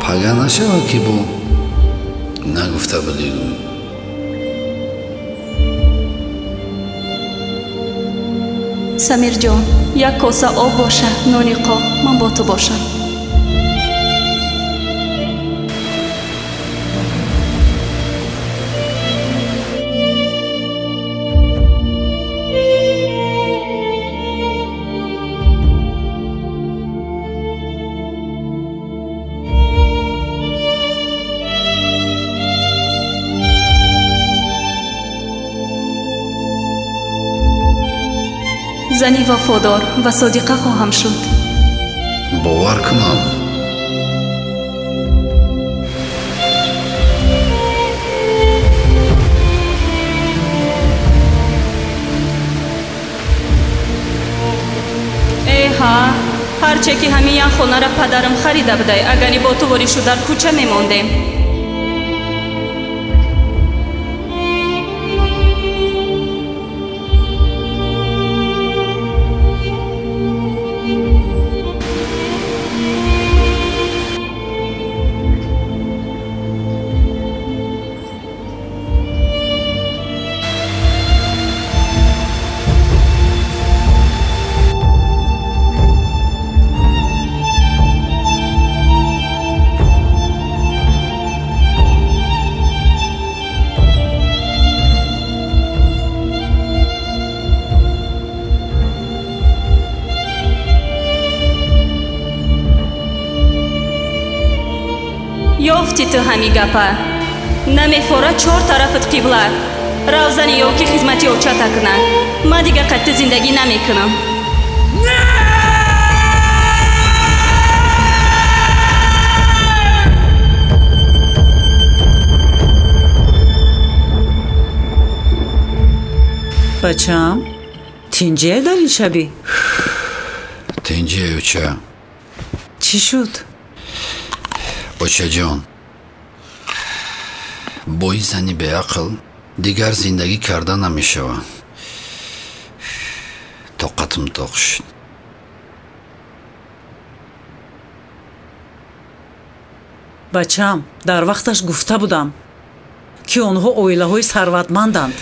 Пага нашавад ки бо нагуфта будӣ. Самирҷон, як коса об боша, нони қоқ, ман бо ту бошам. Зани вафодор ва содиқа хоҳам шуд. Бовар кунам. Эҳа, ҳарче ки ҳамин як хонара падарам харида будай, агари бо ту воришу дар кӯча мемондем. Гуфти ту ҳами гапа. Намефора чор тарафат қибла. Рав зани ё ки хизмати очата куна. Ман дигар қатъи зиндагӣ намекунам. Бачаам, тинҷие дар ин шабӣ? Тинҷие, оча. Чӣ шуд? Очаҷон, бо ин зани беақл дигар зиндагӣ карда намешавад. Тоқатам тоқ шуд. Бачаам, дар вақташ гуфта будам, ки онҳо оилаҳои сарватманданд.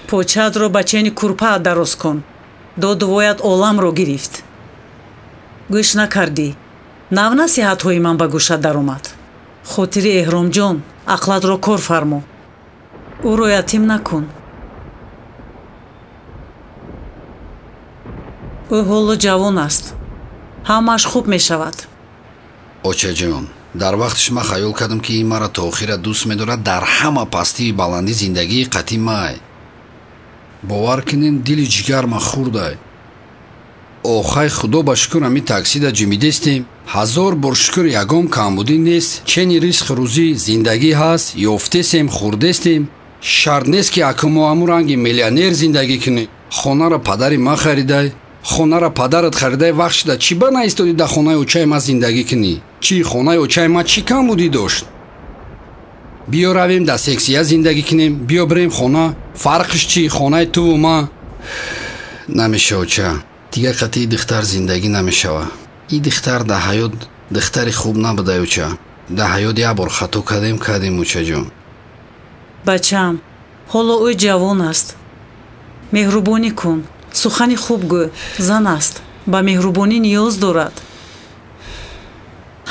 Почаатро ба чени курпаат дароз кун. Додувоят оламро гирифт. Гӯш накардӣ. Нав насиҳатҳои ман ба гӯшат даромад. Хотири Эҳромҷон, ақлатро кор фармо. Ӯро ятим накун. Ӯ ҳоло ҷавон аст. Ҳамааш хуб мешавад. Очаҷон, дар вақтиш ман хаёл кардам, ки ин маро то охира дӯст медорад, дар ҳама пастии баландӣ зиндагии қатъи май. Бовар кунем, дили ҷигарма хурдай. Охай, худо ба шукр, ҳамин таксида ҷимидестем. Ҳазор бор шукр, ягон камбудӣ нест. Чени ризқ рӯзӣ зиндагӣ ҳаст, ёфтесем, хӯрдестем. Шарт нест, ки аку мо ҳамун ранги миллионер зиндагӣ кунем. Хонаро падари ман харидай, хонаро падарат харидай, вақт шуда чӣ ба наистодӣ дар хонаи очаи ман зиндагӣ кунӣ? Чӣ хонаи очаи ман чӣ камбудӣ дошт? Биё равем дар сексия зиндагӣ кунем, биё бирем хона. Фарқш чӣ хонаи туву ман? Намеша, оча. Дигар қатъи духтар зиндагӣ намешава. И духтар дар ҳаёт духтари хуб набудай, оча. Дар ҳаёт як бор хато кардем, кардем, очаҷон. Бачаам, ҳоло ӯ ҷавон аст. Меҳрубонӣ кун, сухани хуб гӯ. Зан аст, ба меҳрубонӣ ниёз дорад.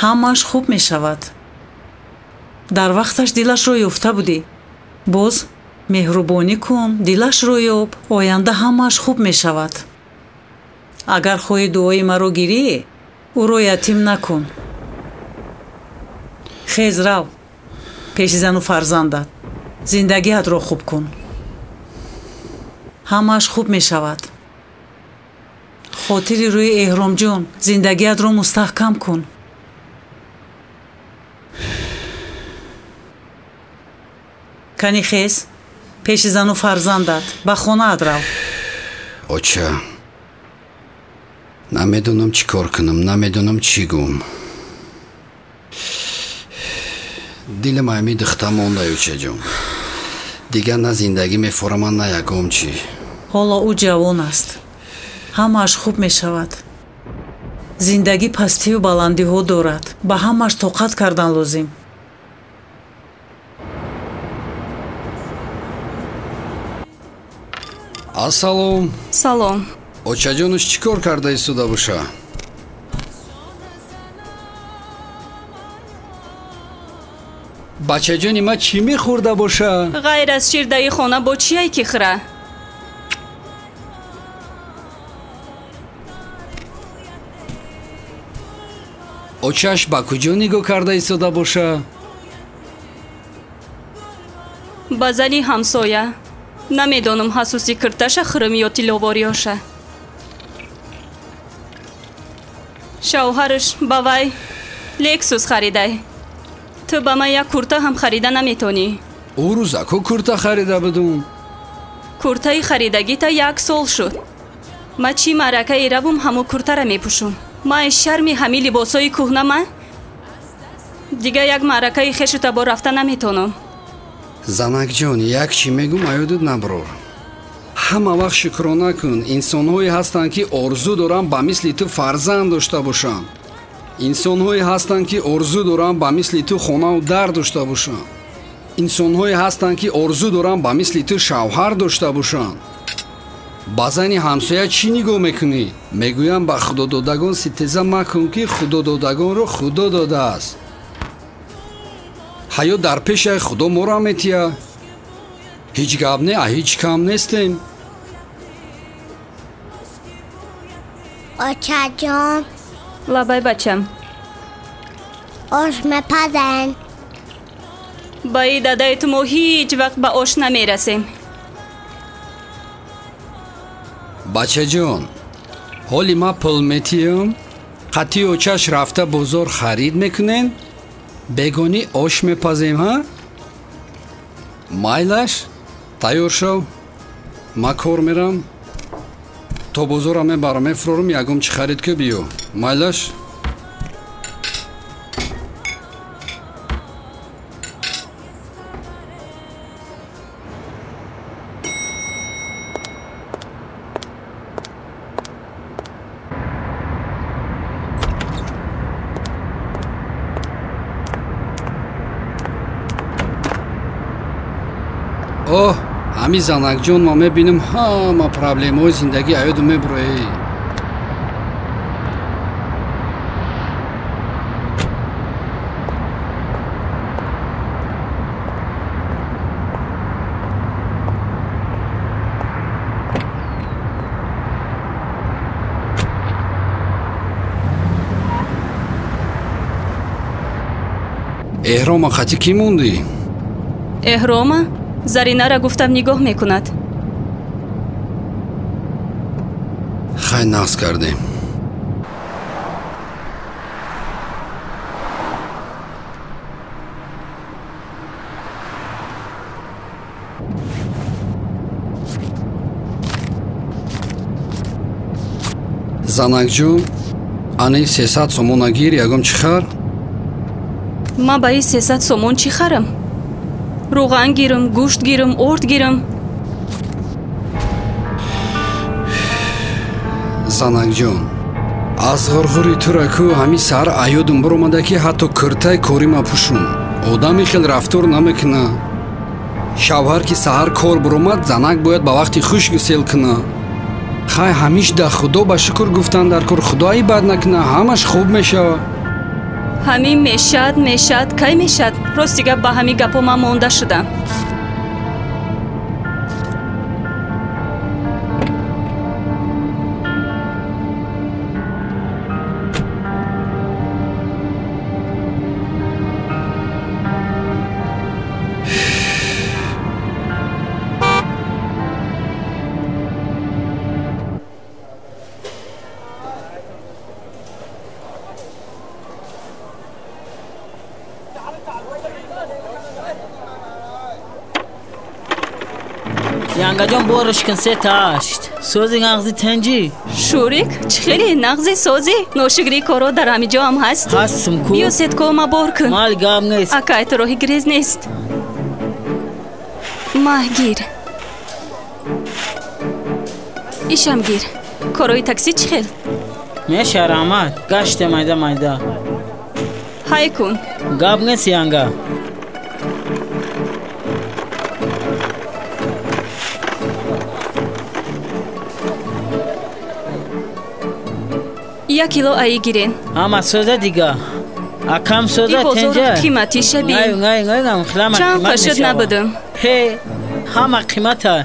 Ҳамааш хуб мешавад. Дар вақташ дилашро ёфта будӣ. Боз меҳрубонӣ кун, дилашро ёб, оянда ҳамааш хуб мешавад. Агар хоҳӣ дуои маро гирӣ, ӯро ятим накун. Хез, рав пеши зану фарзандат, зиндагиатро хуб кун. Ҳамааш хуб мешавад. Хотири рӯи Эҳромҷон, зиндагиатро мустаҳкам кун. Кани хез, пеши зану фарзандат, ба хонаат рав. Оча, намедонам чӣ кор кунам, намедонам чӣ гӯм. Дилам ҳами духта мондай, очаҷон. Дигар на зиндагӣ мефораман, на ягон чӣ. Ҳоло ӯ ҷавон аст. Ҳамааш хуб мешавад. Зиндагӣ пастию баландиҳо дорад. Ба ҳамааш тоқат кардан лозим. Ассалом. Салом. Очаҷонуш чӣ кор карда истода боша? Бачаҷони ман чӣ мехӯрда боша? Ғайр аз ширдаи хона бо чие ки хӯра? Очаш ба куҷо нигоҳ карда истода боша? Ба зани ҳамсоя. Намедонам, ҳасуси кирташа хӯрам ё тилловориёша. Шавҳараш ба вай Лексус харидай. Ту ба ман як курта ҳам харида наметонӣ. Ӯ рӯзако курта харида будум. Куртаи харидагита як сол шуд. Ман чӣ маъракае равум, ҳамун куртара мепӯшум. Ман шарми ҳамин либосҳои кӯҳна ман дигар як маъракаи хешу табор рафта наметонам. Занакҷон, як чӣ мегӯм, аёдут наброр. Ҳама вақт шукрона кун. Инсонҳое ҳастанд, ки орзу доранд ба мисли ту фарзанд дошта бошанд. Инсонҳое ҳастанд, ки орзу доранд ба мисли ту хонаву дар дошта бошанд. Инсонҳое ҳастанд, ки орзу доранд ба мисли ту шавҳар дошта бошанд. Ба зани ҳамсоя чӣ нигоҳ мекунӣ? Мегӯям, ба худододагон ситеза макун, ки худододагонро худо додааст. Ҳаёт дар пешаи худо моро метия. Ҳеҷ гап не, а ҳеҷ кам нестем. Очаҷон. Лабай, бачам. Ош мепазен. Ба и дадаи ту мо ҳеҷ вақт ба ош намерасем. Бачаҷон, ҳоли ма пул метиём, қатъи очаш рафта бозор харид мекунем, бегонӣ ош мепазем, ҳа? Майлаш, тайёр шав, ма кор мерам, то бозора мебарам, мефурорам, ягон чӣ харид ку биё. Майлаш? Оҳ, ҳамин занакҷон, ма мебинам ҳама проблемаҳои зиндагӣ аёду мебуроӣ. Эҳрома қатӣ кӣ мондӣ? Эҳрома? Заринара гуфтам нигоҳ мекунад. Хай, нағз кардем. Занакҷон, ани 300 сомона гир, ягон чӣ хар? Ма ба и 300 сомон чӣ харам? Рӯған гирам, гӯшт гирам, орд гирам. Занакҷон, аз ғурғури тура ку ҳамин саҳар аёдум биромада, ки ҳатто киртаи корима пӯшум. Одами хел рафтор намекуна. Шавҳар ки саҳар кор биромад, занак бояд ба вақти хушк сел куна. Хай, ҳамиш да худо ба шукр гуфтан дар кор, худои бад накуна, ҳамаш хуб мешавад. Ҳамин мешад, мешад, кай мешад? Рости гап, ба ҳамин гапҳо ман монда шудам. Янгаҷон, борш кун, 3 8. Сози нағзи, тенҷӣ? Шурик, чӣ хеле нағзи, созӣ? Ношукрии коро дар ҳамин ҷо ҳам ҳаст? Ҳастм ку. Биё, сеткома бор кун. Мал, гап нест. Акай, ту роҳи гирез нест. Маҳ, гир. Ишам гир. Корои таксӣ чӣ хел? Меша, раҳмат, гаште майда майда. Ҳай кун. Гап нест, янга. 1 кило аи гирен. Ҳама соза дига. Акам, соза, тенҷа? Қиматӣ шаби. Чанд қашуд набудум. Ҳе, ҳама қимата.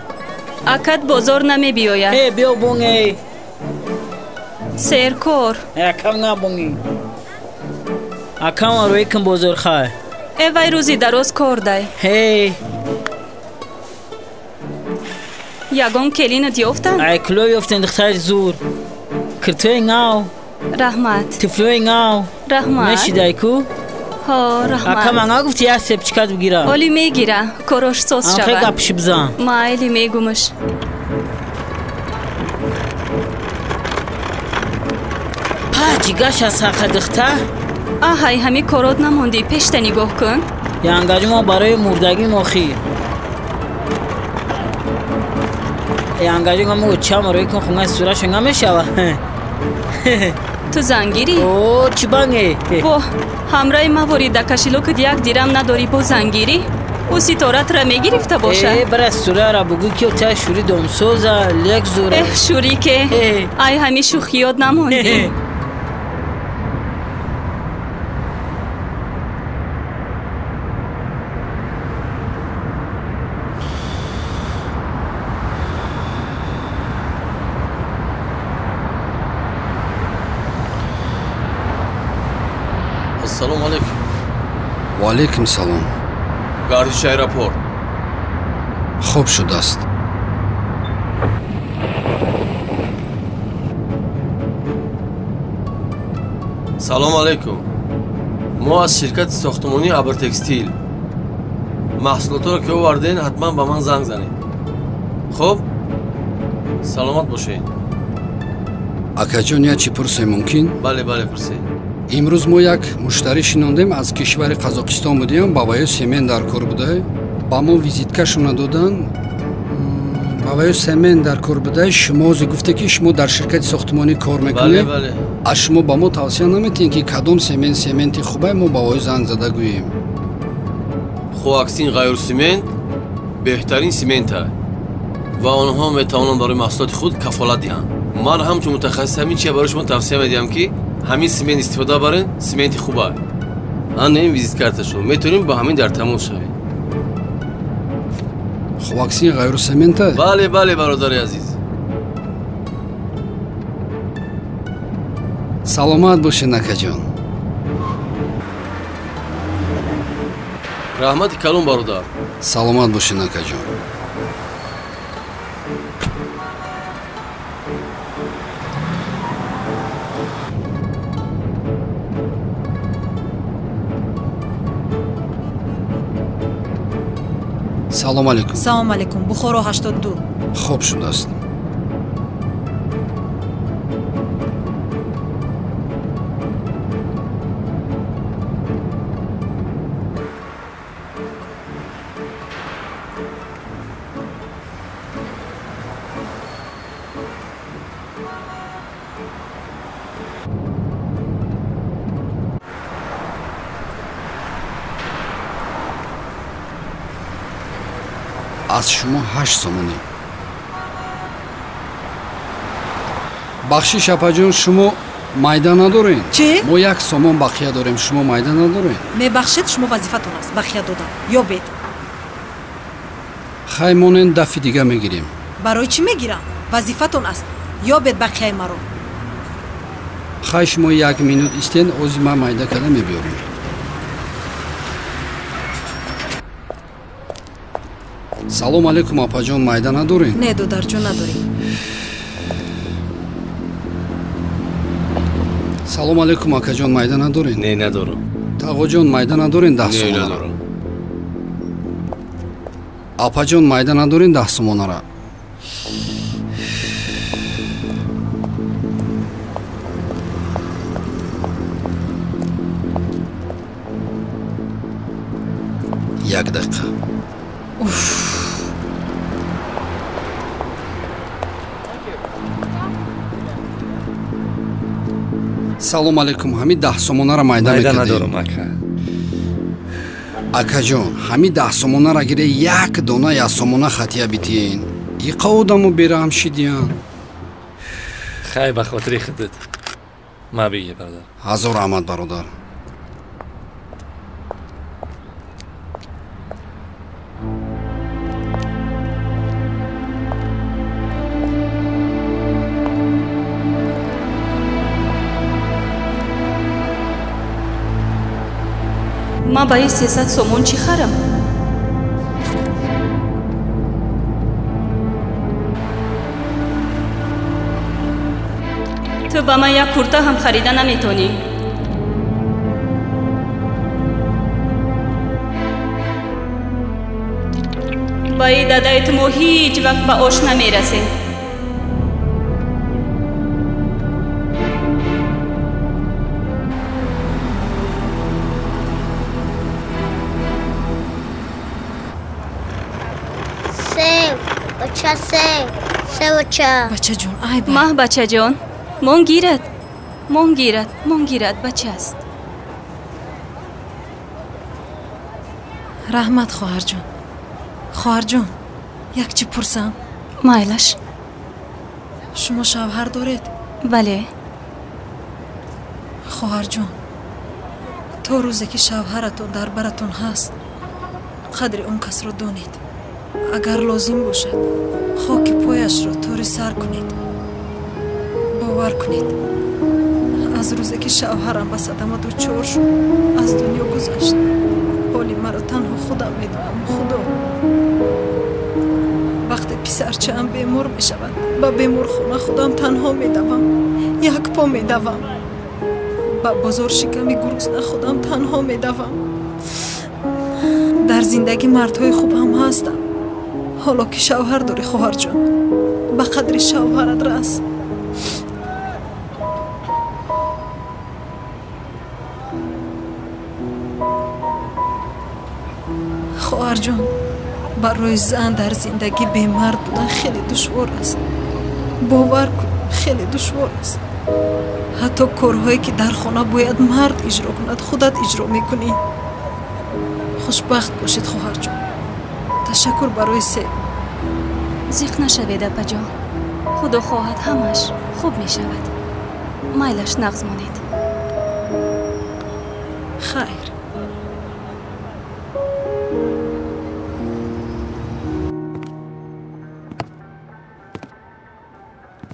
Акат бозор намебиёяд. Ҳе, биё бунге. Серкор. Акам, набунги. Акам, рӯи кун бозор, хай. Э, вай рӯзи дароз кор дай. Ҳе. Ягон келинат ёфтанд? Ай, куло ёфтен, духтари зур. Киртои нав. Раҳмат. Тифлои нав. Раҳмат. Мешидай ку? Ҳо, раҳмат. Ака, ман нагуфти як сепчикат бигира? Оли мегира, корош соз шавад. Анхе гапши бизан. Майли, мегумаш. Па, ҷигаш аз ҳақа духта? Аҳай, ҳами корот намондӣ, пешта нигоҳ кун. Янгаҷи мо барои мурдагӣ мохӣ. Янгаҷи мо чам рӯи кун, хунаи сураша намешава. Ту зангирӣ? О, чӣ банге? Во, ҳамраи мавори да кошелёкат 1 дирам надорӣ, бо зангирӣ? Ӯ ситоратра мегирифта бошад. Э, бара сурара бугӯ, ки та шури домсоза лек зура. Эҳ, шурике, ай ҳами шӯхиёт намондӣ. Ассалому алайкум. Ва алайкум салом. Гардиши аэропорт. Хуб шудааст. Салом алейкум. Мо аз ширкати сохтмонии Абртекстил. Маҳсулотро ки оварден, ҳатман ба ман занг занед. Хуб? Саломат бошед. Акаҷон, як чӣ пурсем мумкин? Бале, бале, пурсед. Имрӯз мо як муштарӣ шинондем, аз кишвари Қазоқистон будем, ба ваё семен дар кор буда. Ба мо визиткашона додан. Ба ваё семен дар кор буда. Шумо ҳозир гуфте, ки шумо дар ширкати сохтмонӣ кор мекунед. Аз шумо ба мо тавсия наметиҳед, ки кадом семен сементи хубай, мо ба ваё занг зада гӯем. Хуаксин ғайрсемент беҳтарин семента ва онҳо метавонанд барои маҳсулоти худ кафолат диҳанд. Ман ҳамчун мутахассис ҳамин чия барои шумо тавсия медиҳам, ки ҳамин семент истифода барен, сементи хуба. Ана ин визиткарташон, метавонем ба ҳамин дар тамос шавем. Хуаксин ғайрсемента? Бале, бале, бародари азиз. Саломат бошед, акаҷон. Раҳмати калон, бародар. Саломат бошед, акаҷон. Салом алейкум. Салом алейкум. Бухоро 82. Хуб шудааст. Аз шумо 8 сомонӣ. Бахшиш, апаҷон, шумо майда надоред? Чӣ? Мо 1 сомон бақия дорем, шумо майда надоред? Мебахшед, шумо вазифатон аст бақия додан. Ёбед. Хай, монен, дафи дига мегирем. Барои чӣ мегирам? Вазифатон аст. Ёбед бақияи маро. Хай, шумо 1 минут истен, ози ман майда карда мебиёрем. Салом алейкум, апаҷон, майда надоред? Не, додарҷон, надорем. Салом алейкум, акаҷон, майда надоред? Не, надорам. Тағоҷон, майда надоред 10 сомонара? Не, надорам. Апаҷон, майда надоред 10 сомонара? Як дақиқа. Уф. Салом алейкум, ҳамин 10 сомонара майда мекардем? Майда надорам, ака. Акаҷон, ҳамин 10 сомонара гире, як дона 1 сомона хатия битиен. Иқа одамо бераҳм шидиян. Хай, ба хотири худат. Ма бигир, бародар. Ҳазор раҳмат, бародар. Ман ба ин 300 сомон чӣ харам? Ту ба ман як курта ҳам харида наметонӣ. Ба ин дадаи ту мо ҳеҷ вақт ба ош намерасем. Бачаҷон, ай ба. Маҳ, бачаҷон, мон гирад, мон гирад, мон гирад, бача аст. Раҳмат, хоҳарҷон. Хоҳарҷон, як чӣ пурсам? Майлаш. Шумо шавҳар доред? Бале. Хоҳарҷон, то рӯзе ки шавҳаратон дар баратон ҳаст, қадри он касро донед. Агар лозим бошад, хоки пояшро тори сар кунед. Бовар кунед, Аз рӯзе ки шавҳарам ба садама дучор шуд, аз дунё гузашт. Ҳоли маро танҳо худам медонам, Худо. Вақте писарчаам бемор мешавад, ба беморхона худам танҳо медавам, як по медавам. Ба бозор шиками гурусна худам танҳо медавам. Дар зиндагӣ мардҳои хуб ҳам ҳастанд. Ҳоло ки шавҳар дорӣ, хоҳарҷон, ба қадри шавҳарат рас. Хоҳарҷон, барои зан дар зиндагӣ бемард будан хеле душвор аст. Бовар кун, хеле душвор аст. Ҳатто корҳое ки дар хона бояд мард иҷро кунад, худат иҷро мекунӣ. Хушбахт бошед, хоҳарҷон. Ташаккур барои себ. Зиқ нашавед, апаҷон. Худо хоҳад, ҳамаш хуб мешавад. Майлаш нағз монед. Хайр.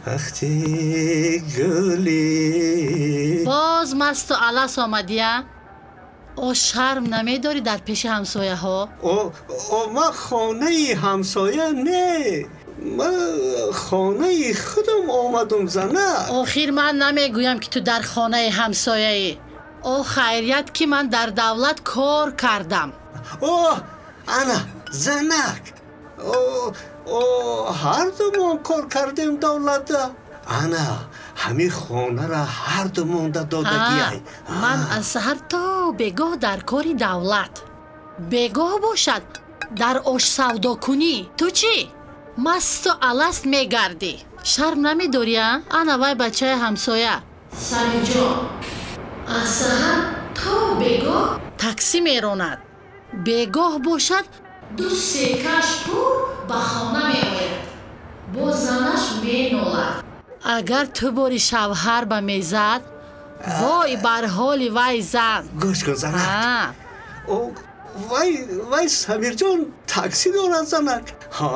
Вақти гули боз масту алас омадия? О, шарм намедорӣ дар пеши ҳамсояҳо? О, ман хонаи ҳамсоя не, ман хонаи худам омадум, зана. Охир ман намегӯям, ки ту дар хонаи ҳамсояӣ. О, хайрият, ки ман дар давлат кор кардам. О, ана занак, о, ҳардумон кор кардем давлатда. Ана ҳамин хонара ҳардумонда додагиай. Ман аз саҳар то бегоҳ дар кори давлат, бегоҳ бошад дар ошсавдокунӣ. Ту чӣ масту аласт мегардӣ? Шарм намедорӣ? А ана вай бачаи ҳамсоя Самиҷон аз саҳар то бегоҳ таксӣ меронад, бегоҳ бошад ду секаш пур ба хона меояд, бо занаш менолад. Агар ту бори шавҳар ба мезад, вой бар ҳоли вай зан. Гӯш кун, занак, вай Самирҷон таксӣ дорад, занак. Ҳа,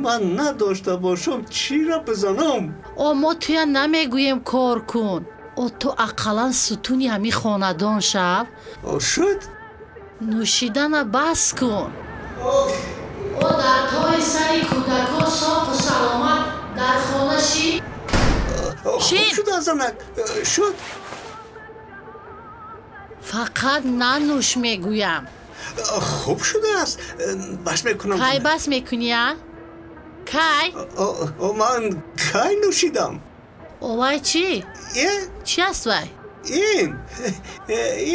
ман надошта бошам, чира бизанам? О, мо туя намегӯем кор кун. О, ту ақаллан сутуни ҳамин хонадон шав. Шуд. Нӯшидана бас кун. О, дар тори сари кӯдакон соқу саломат дар хона ши. Хуб шуда, занак, шуд. Фақат нанӯш мегӯям. Хуб шудааст, бас мекунам. Кай бас мекунӣ, а? Кай? Ман кай нӯшидам? О, вай чӣ? Чӣ аст вай?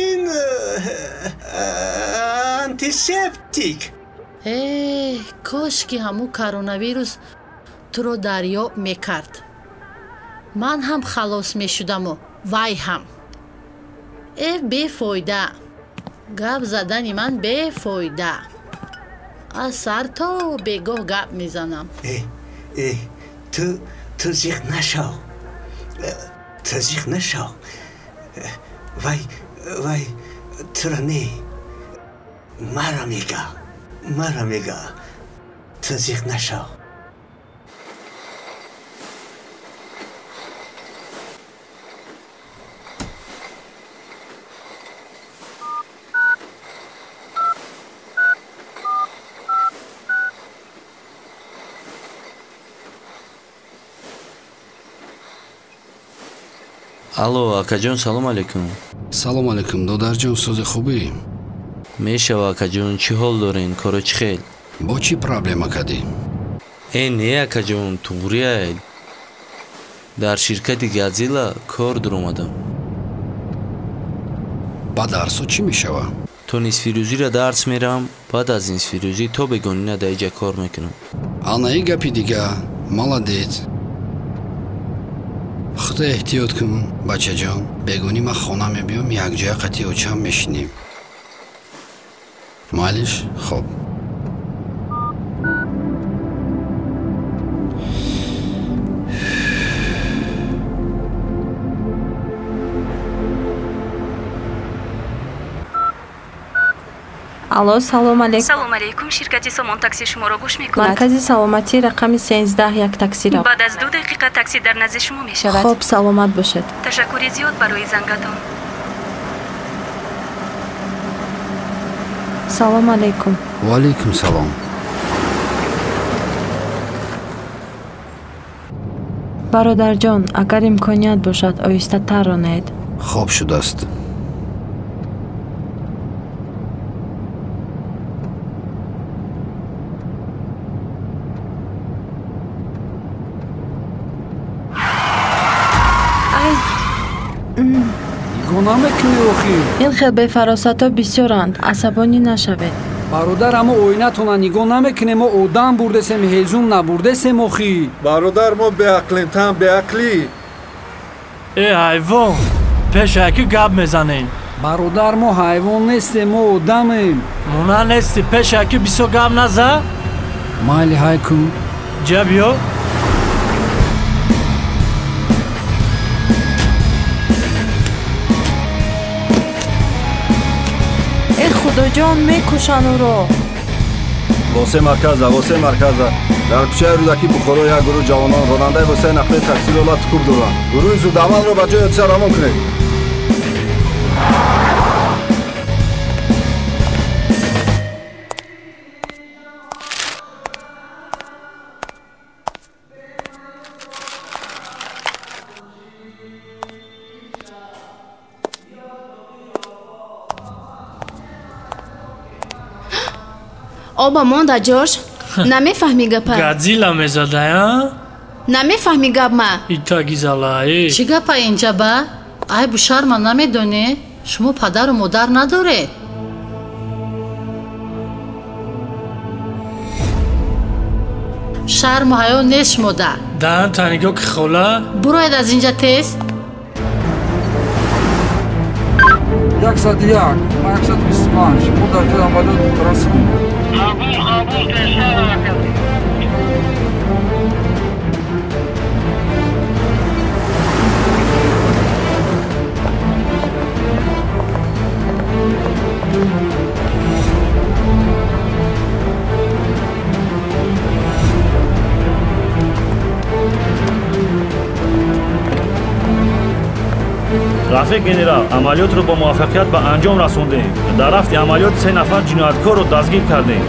Ин антисептик. Э, кош ки ҳамун коронавирус туро дарёб мекард. Ман ҳам халос мешудаму вай ҳам. Э, бефоида. Гап задани ман бефоида. Аз сар то бегоҳ гап мезанам. Э, ту зиқ нашав, ту зиқ нашав. Вай тура не, мара мега, мара мега. Ту зиқ нашав. Алло, акаҷон, салом алейкум. Салом алейкум, додарҷон, сози хубӣ? Мешава, акаҷон, чӣ ҳол дорен, коро чӣ хел? Бо чӣ проблема кардӣ? Э, не, акаҷон, туғрия. Дар ширкати Газила кор дуромадам. Ба дарсо чӣ мешава? То нисфирӯзиро дарс мерам, баъд аз нисфирӯзӣ то бегонина дар иҷа кор мекунам. Анаи гапи дига, молодец. Худо эҳтиёт кун, бачаҷон. Бегонӣ ман хона мебиём, якҷоя қатъи очам мешинем. Майлиш, хоб. Алло, салом алейкум. Салом алейкум, ширкати Сомон такси шуморо гӯш мекунад. Маркази саломатӣ рақами 13 як таксиро. Баъд аз 2 дақиқа такси дар назди шумо мешавад. Хоб, саломат бошед. Ташаккури зиёд барои зангатон. Салом алейкум. Ва алейкум салом. Бародарҷон, агар имконият бошад, оҳистатар ронед. Хоб шудааст. Нигоҳ намекунӣ охир? Ин хел бефаросатҳо бисёранд, асабонӣ нашавед. Бародар, амо оинатона нигоҳ намекунем, мо одам бурдесем, ҳезум набурдесем охи. Бародар, мо беақлем, тан беақлӣ. Э ҳайвон, пешаки гап мезанем. Бародар, мо ҳайвон нестем, мо одамем. Мона нести, пешаки бисёр гап наза. Майли, ҳай кун. Ҷа биё. Э худоҷон, мекушанд ӯро. Восе марказа, восе марказа. Дар кӯчаи Рӯдакӣ Бухоро як гурӯҳ ҷавонон ронандаи воситаи нақлиёти таксиро лату кӯб доранд. Гурӯҳи зудамалро ба ҷои ҳодиса равон кунед. Оба монда ҷош, намефаҳми гапа. Годзилла мезадая? Намефаҳми гап ма. Итагизала э. Чӣ гапа инҷа ба? Айбу шарма намедонӣ? Шумо падару модар надоред? Шарму ҳаё нест шумода. Даҳан танигоҳ ки хола. Буроед аз инҷа тез. 101, 125. Мо дар ҷои амалиёт расидем. Қабул, қабул, тезтар ҳаракат. Рафиқ генерал, амалиётро бо муваффақият ба анҷом расондем. Дар рафти амалиёт 3 нафар ҷинояткорро дастгир кардем.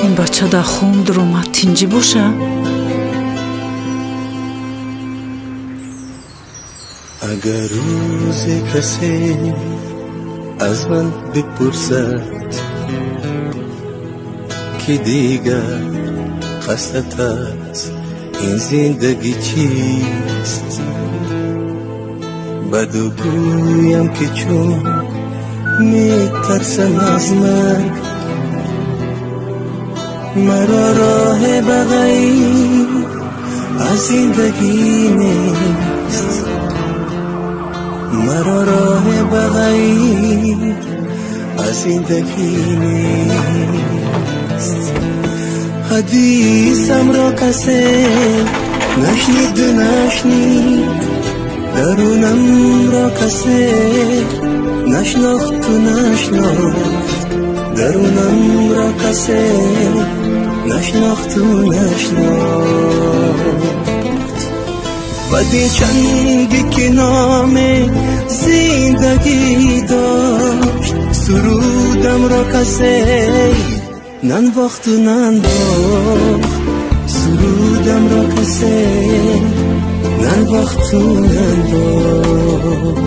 Ин бача дар хом дуромад, тинҷӣ боша? Агар рӯзе касе аз ман бипурсад, ки дигар қасдат аст, ин зиндагӣ чист? Баду гӯям, ки чун метарсам аз марг, маро роҳе ба ғайр аз зиндагӣ нест. Маро роҳе ба ғайр аз зиндагӣ нест. Ҳадисамро касе нашниду нашнид, дарунамро касе нашнохту нашнохт, дарунамро касе нашнохту нашнохт. بدی چنگی که نام زندگی داشت سرودم را کسی ننواخت و ننداخت سرودم را کسی ننواخت و ننداخت.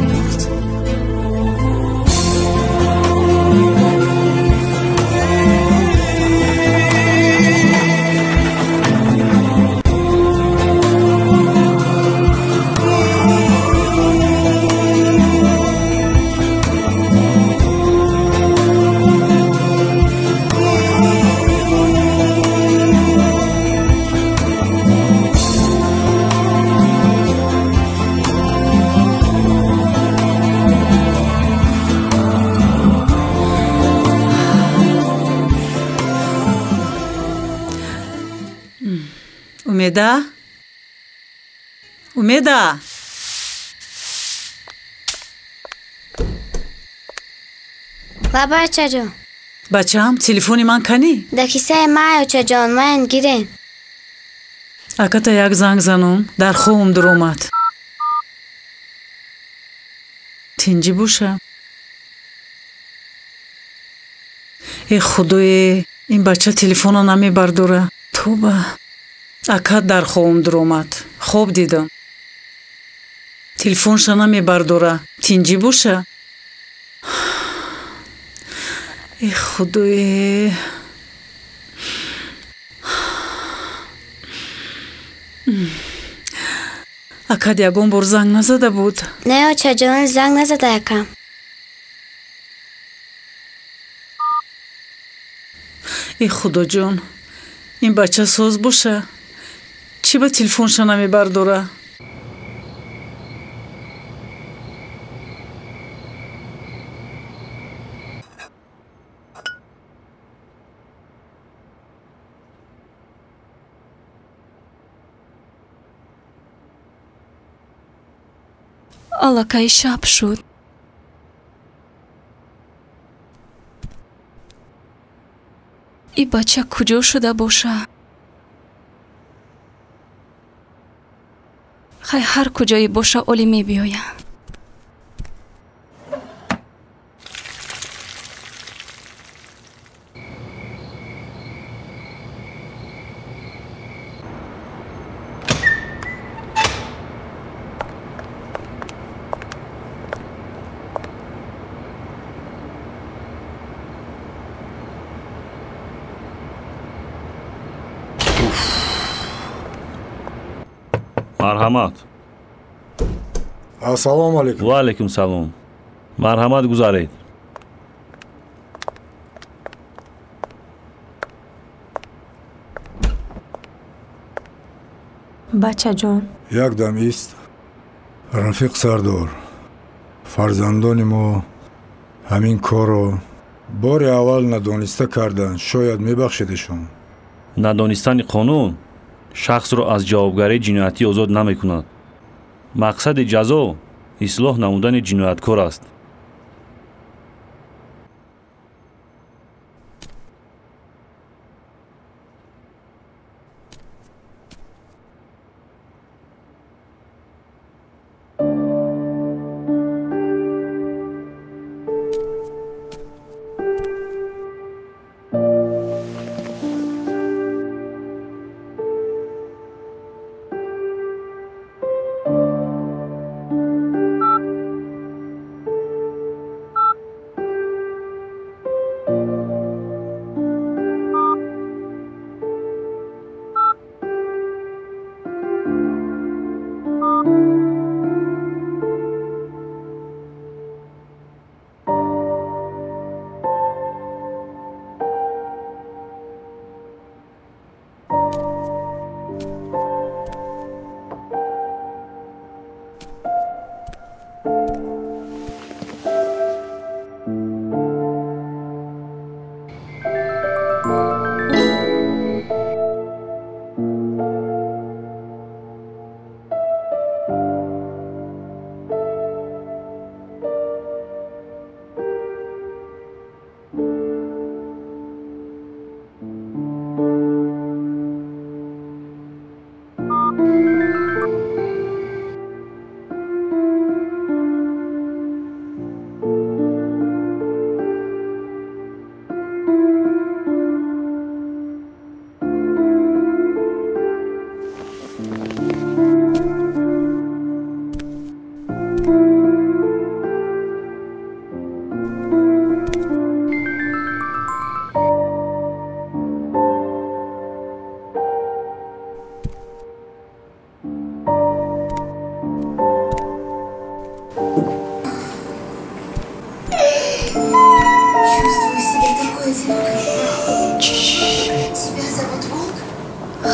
Умеда? Умеда? Баба очаҷон. Бачаам, телефони ман канӣ? Дар кисаи ман, очаҷон, ман гирем. Аката як занг занум, дар хобам дуромад. Тинҷӣ боша. Э худое, ин бача телефона намебардора. Тоба. Акат дар хобам дуромад. Хоб дидам. Телефонша намебардора. Тинҷӣ боша? Э худое. Акат ягон бор занг назада буд? Не, очаҷон, занг назада акам. Э худоҷон, ин бача соз боша? Чӣ ба телефонша намебардора? Аллакай шаб шуд. И бача куҷо шуда боша? Хай ҳар куҷое боша, олӣ мебиёя. Марҳамат. Ассалому алайкум. Ва алайкум салом. Марҳамат, гузаред. Бачаҷон. Як дам ист. Рафиқ Сардор, фарзандони мо ҳамин корро бори аввал надониста карданд. Шояд мебахшедешон. Надонистани қонун шахсро аз ҷавобгарии ҷиноятӣ озод намекунад. Мақсади ҷазо ислоҳ намудани ҷинояткор аст.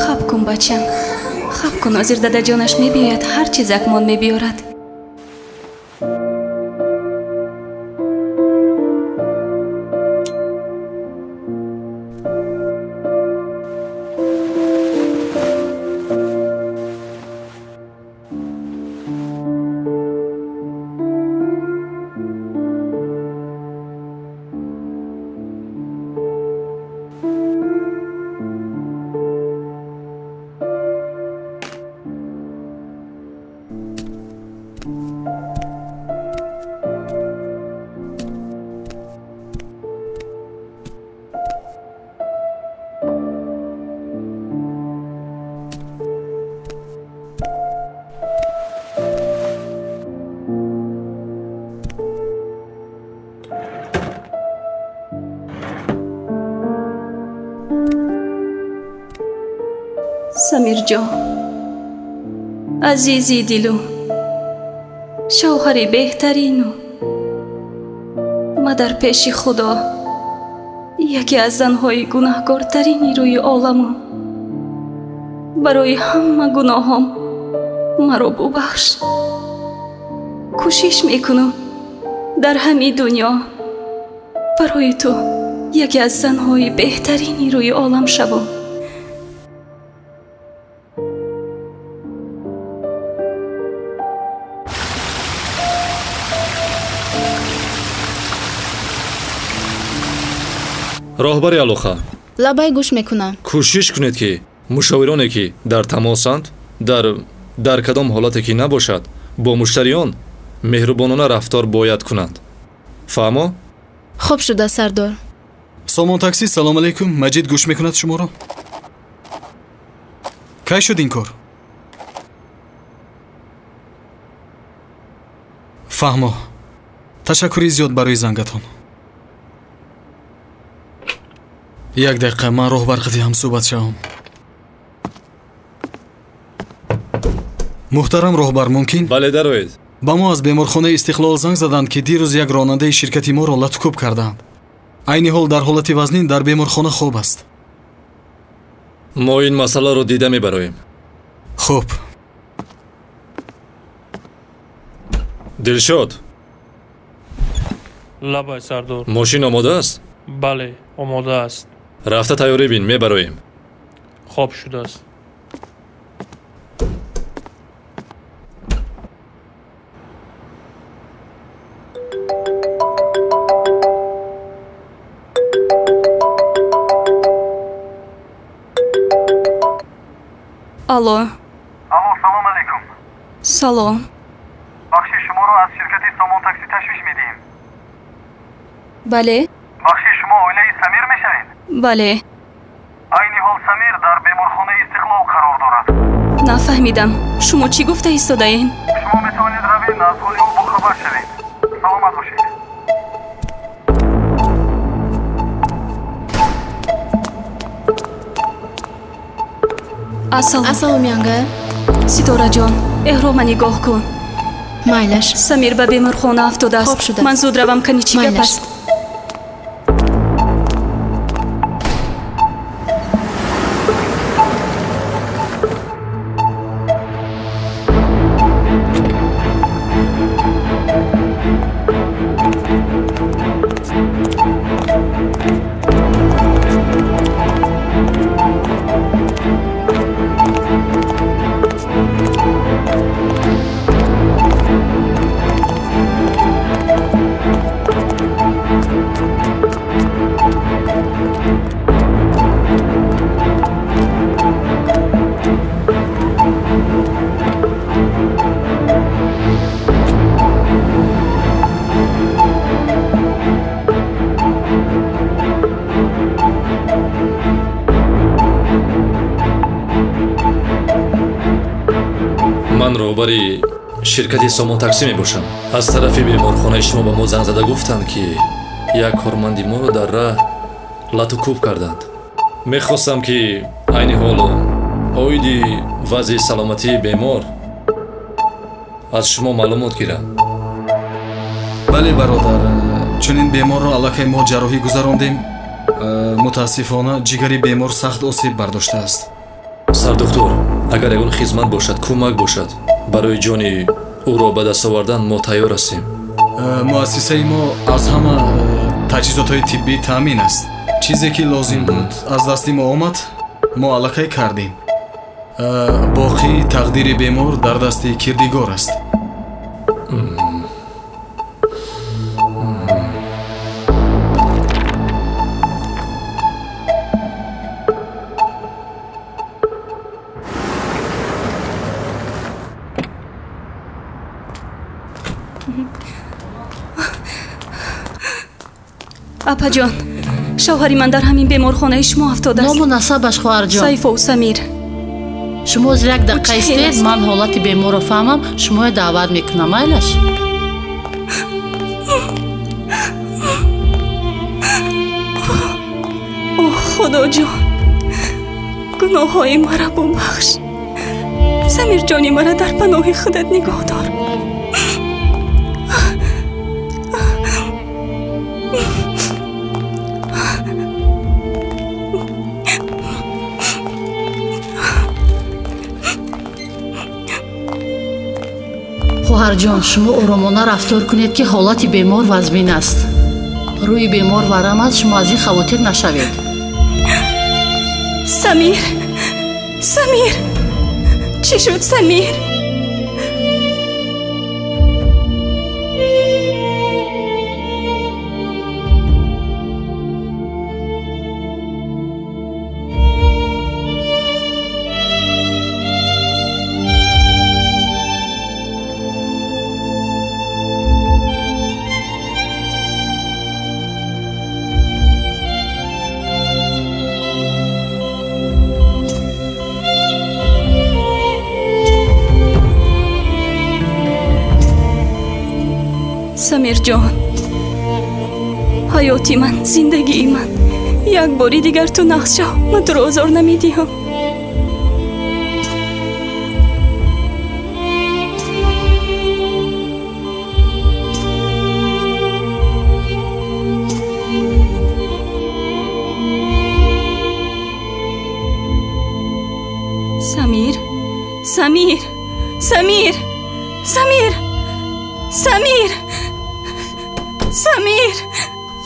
Хаб кун, бачам, хаб кун. Ҳозир дадаҷонаш мебиёяд, ҳар чизакмон мебиёрад. Самирҷон, азизи дилу, шавҳари беҳтарину, ма дар пеши Худо яке аз занҳои гунаҳкортарини рӯи оламу. Барои ҳама гуноҳом маро бубахш. Кӯшиш мекунам дар ҳамин дунё барои ту яке аз занҳои беҳтарини рӯи олам шавам. Роҳбари алоқа. Лабай, гӯш мекунам. Кӯшиш кунед, ки мушовироне, ки дар тамосанд, дар кадом ҳолате ки набошад, бо муштариён меҳрубонона рафтор бояд кунанд. Фаҳмо? Хоб шуда, сардор. Сомон такси, салом алейкум. Маҷид гӯш мекунад шуморо. Кай шуд ин кор? Фаҳмо. Ташаккури зиёд барои зангатон. Як дақиқа, ман роҳбар қати ҳамсӯҳбат шавам. Муҳтарам роҳбар, мумкин? Бале, дароед. Ба мо аз беморхонаи Истиқлол занг заданд, ки дирӯз як ронандаи ширкати моро латукӯб кардаанд. Айни ҳол дар ҳолати вазнин дар беморхона хоб аст. Мо ин масъаларо дида мебароем. Хуб. Дилшод. Лабай, сардор. Мошин омода аст? Бале, омода аст. Рафта тайёрӣ бин, мебароем. Хоб шудааст. Алло. Алло, салом алейкум. Салом. Бахши шуморо аз ширкати Сомон такси ташвиш медиҳем. Бале. Бахши шумо оилаи Самир мешавед? Бале. Айни ҳол Самир дар беморхонаи Истиқлол қарор дорад. Нафаҳмидам. Шумо чӣ гуфта истодаен? Шумо метавонед равед, аз ҳоли ӯ бохабар шавед. Саломат бошед. Ассалом. Ассалом, янга. Ситораҷон, эҳрома нигоҳ кун. Майлаш. Самир ба беморхона афтодааст. Хоб шудааст. Ман зуд равам, кани чӣ гап аст? Ман роҳбари ширкати Сомон такси мебошам. Аз тарафи беморхонаи шумо ба мо занг зада гуфтанд, ки як корманди моро дар раҳ лату кӯб карданд. Мехостам, ки айни ҳол оиди вазъи саломатии бемор аз шумо маълумот гирам. Бале, бародар, чунин беморро аллакай мо ҷарроҳӣ гузарондем. Мутаассифона ҷигари бемор сахт осеб бардоштааст. Сардухтур, агар ягон хизмат бошад, кӯмак бошад, барои ҷони ӯро ба даст овардан мо тайёр ҳастем. Муассисаи мо аз ҳама таҷҳизотҳои тиббӣ таъмин аст. Чизе ки лозим буд аз дасти мо омад, мо аллакай кардем. Боқӣ тақдири бемор дар дасти кирдигор аст. Апаҷон, шавҳари ман дар ҳамин беморхонаи шумо афтодааст. Ному насабаш, хоҳарҷон? Сайфов Самир. Шумо ҳозир як дақиқа истед, ман ҳолати беморро фаҳмам, шуморо даъват мекунам, майлаш? Оҳ, Худоҷон, гуноҳҳои маро бубахш. Самирҷони маро дар паноҳи худат нигоҳ дор. Хоҳарҷон, шумо оромона рафтор кунед, ки ҳолати бемор вазмин аст. Рӯи бемор варам аст, шумо аз ин хавотир нашавед. Самир, Самир, чӣ шуд, Самир? Самирҷон, ҳаёти ман, зиндагии ман, як бори дигар ту нағз шав, ман туро озор намедиҳам. Самир, Самир, Самир, Самир, Самир, Самир.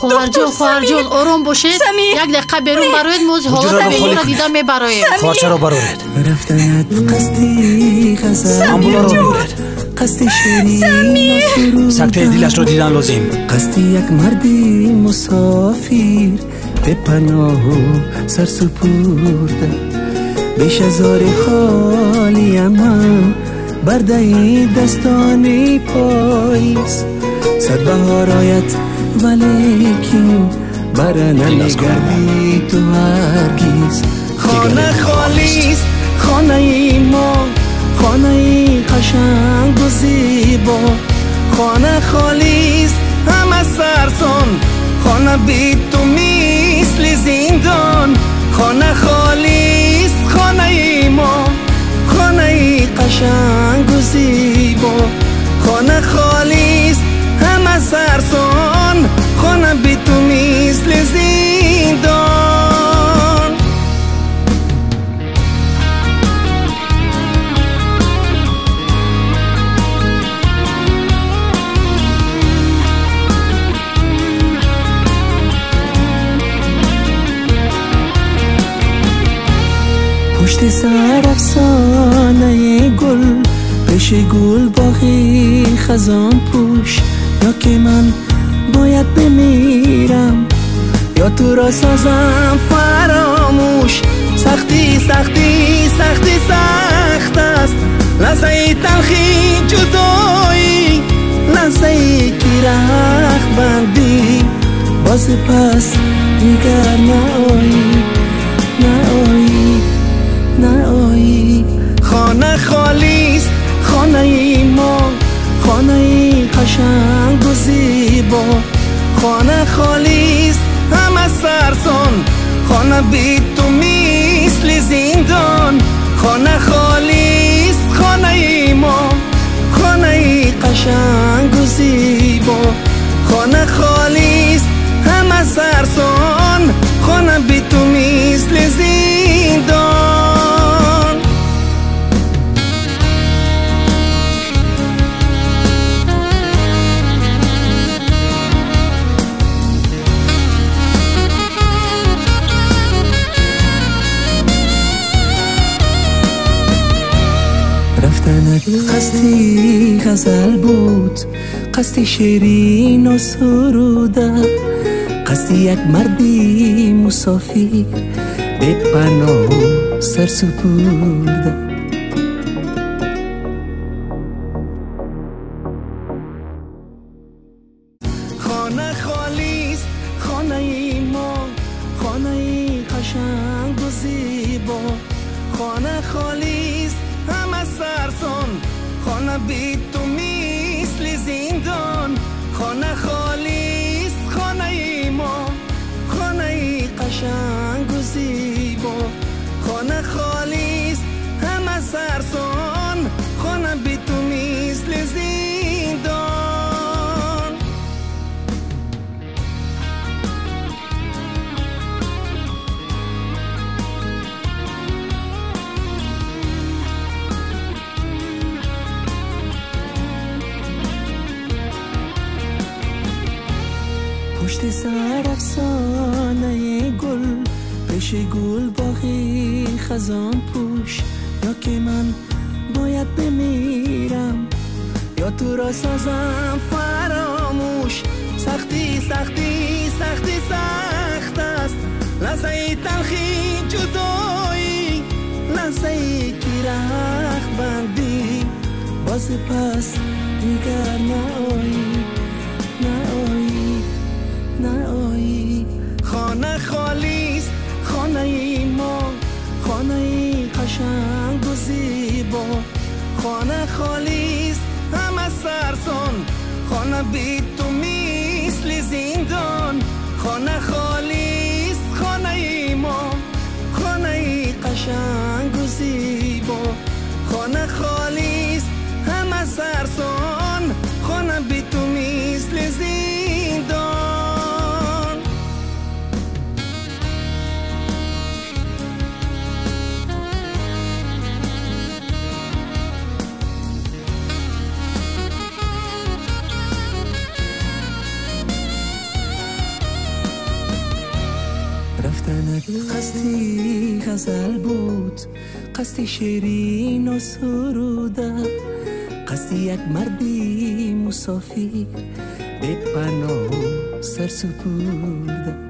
Хоҳарҷон, хоҳарҷон, ором бошед. Як дақиқа берун бароед, мо ҳолати беморро дида мебароем. Хоҳарчаро бароред. Рафтанат қасди ғазал, амбуларо биёред. Қасди ширин, сактаи дилашро дидан лозим. Қасди як марди мусофир бепаноҳу сарсупурда, бешазори холиямам бардаи дастони поиз. Сад баҳор ояд, валекин бара намегардӣ ту ҳаргиз. Хона холист, хонаи мо, хонаи қашангу зебо. Хона холист, ҳама сарсон, хона би ту мисли зиндон. Хона холист, хонаи мо, хонаи қашангу зебо. Хона холист, ҳама сарсон, хона би ту мисли зиндон. Пушти сар афсонаи гул, пеши гул боғи хазон пӯш. Ё ки ман бояд бимирам, ё туро созам фаромӯш. Сахтӣ, сахтӣ, сахтӣ, сахт аст лаҳзаи талхи ҷудоӣ, лаҳзае ки рахт бандӣ, боз пас дигар наоӣ, наоӣ, наоӣ. Хона холист, хонаи мо, хонаи қашангу зебо. Хона холист, ҳама сарсон, хона би ту мисли зиндон. Хона холист, хонаи мо, хонаи қашангу зебо. Хона холист, ҳама сарсон, Рафтанат қасди ғазал буд, қасди ширину суруда, қасди як марди мусофир бепаноҳу сарсупурда. Хона холист, хонаи мо, хонаи қашангу зебо. Хона холист, ҳама сарсон, хона би ту мисли зиндон. Хона холист, хонаи мо, хонаи қашангу зебо. Хона холист, ҳама сарсон, хона би ту мисли зиндон. Пушти сар афсонаи гул, пеши гул боғи хазон пӯш. Ё ки ман бояд бимирам, ё туро созам фаромӯш. Сахтӣ, сахтӣ, сахтӣ, сахт аст лаҳзаи талхи ҷудоӣ, лаҳзае ки рахт бандӣ, боз пас дигар наоӣ, наоӣ, наоӣ. Хона холист, хонаи мо, хонаи қашангу зебо. Хона холист, ҳама сарсон, хона би ту мисли зиндон. Хона холист, хонаи мо, хонаи қашангу зебо. Хона холист, ҳама сарсон, хона би ту мисли зиндон. Рафтанат қасди ғазал буд, қасди ширину суруда, қасди як марди мусофир бепаноҳу сарсупурда.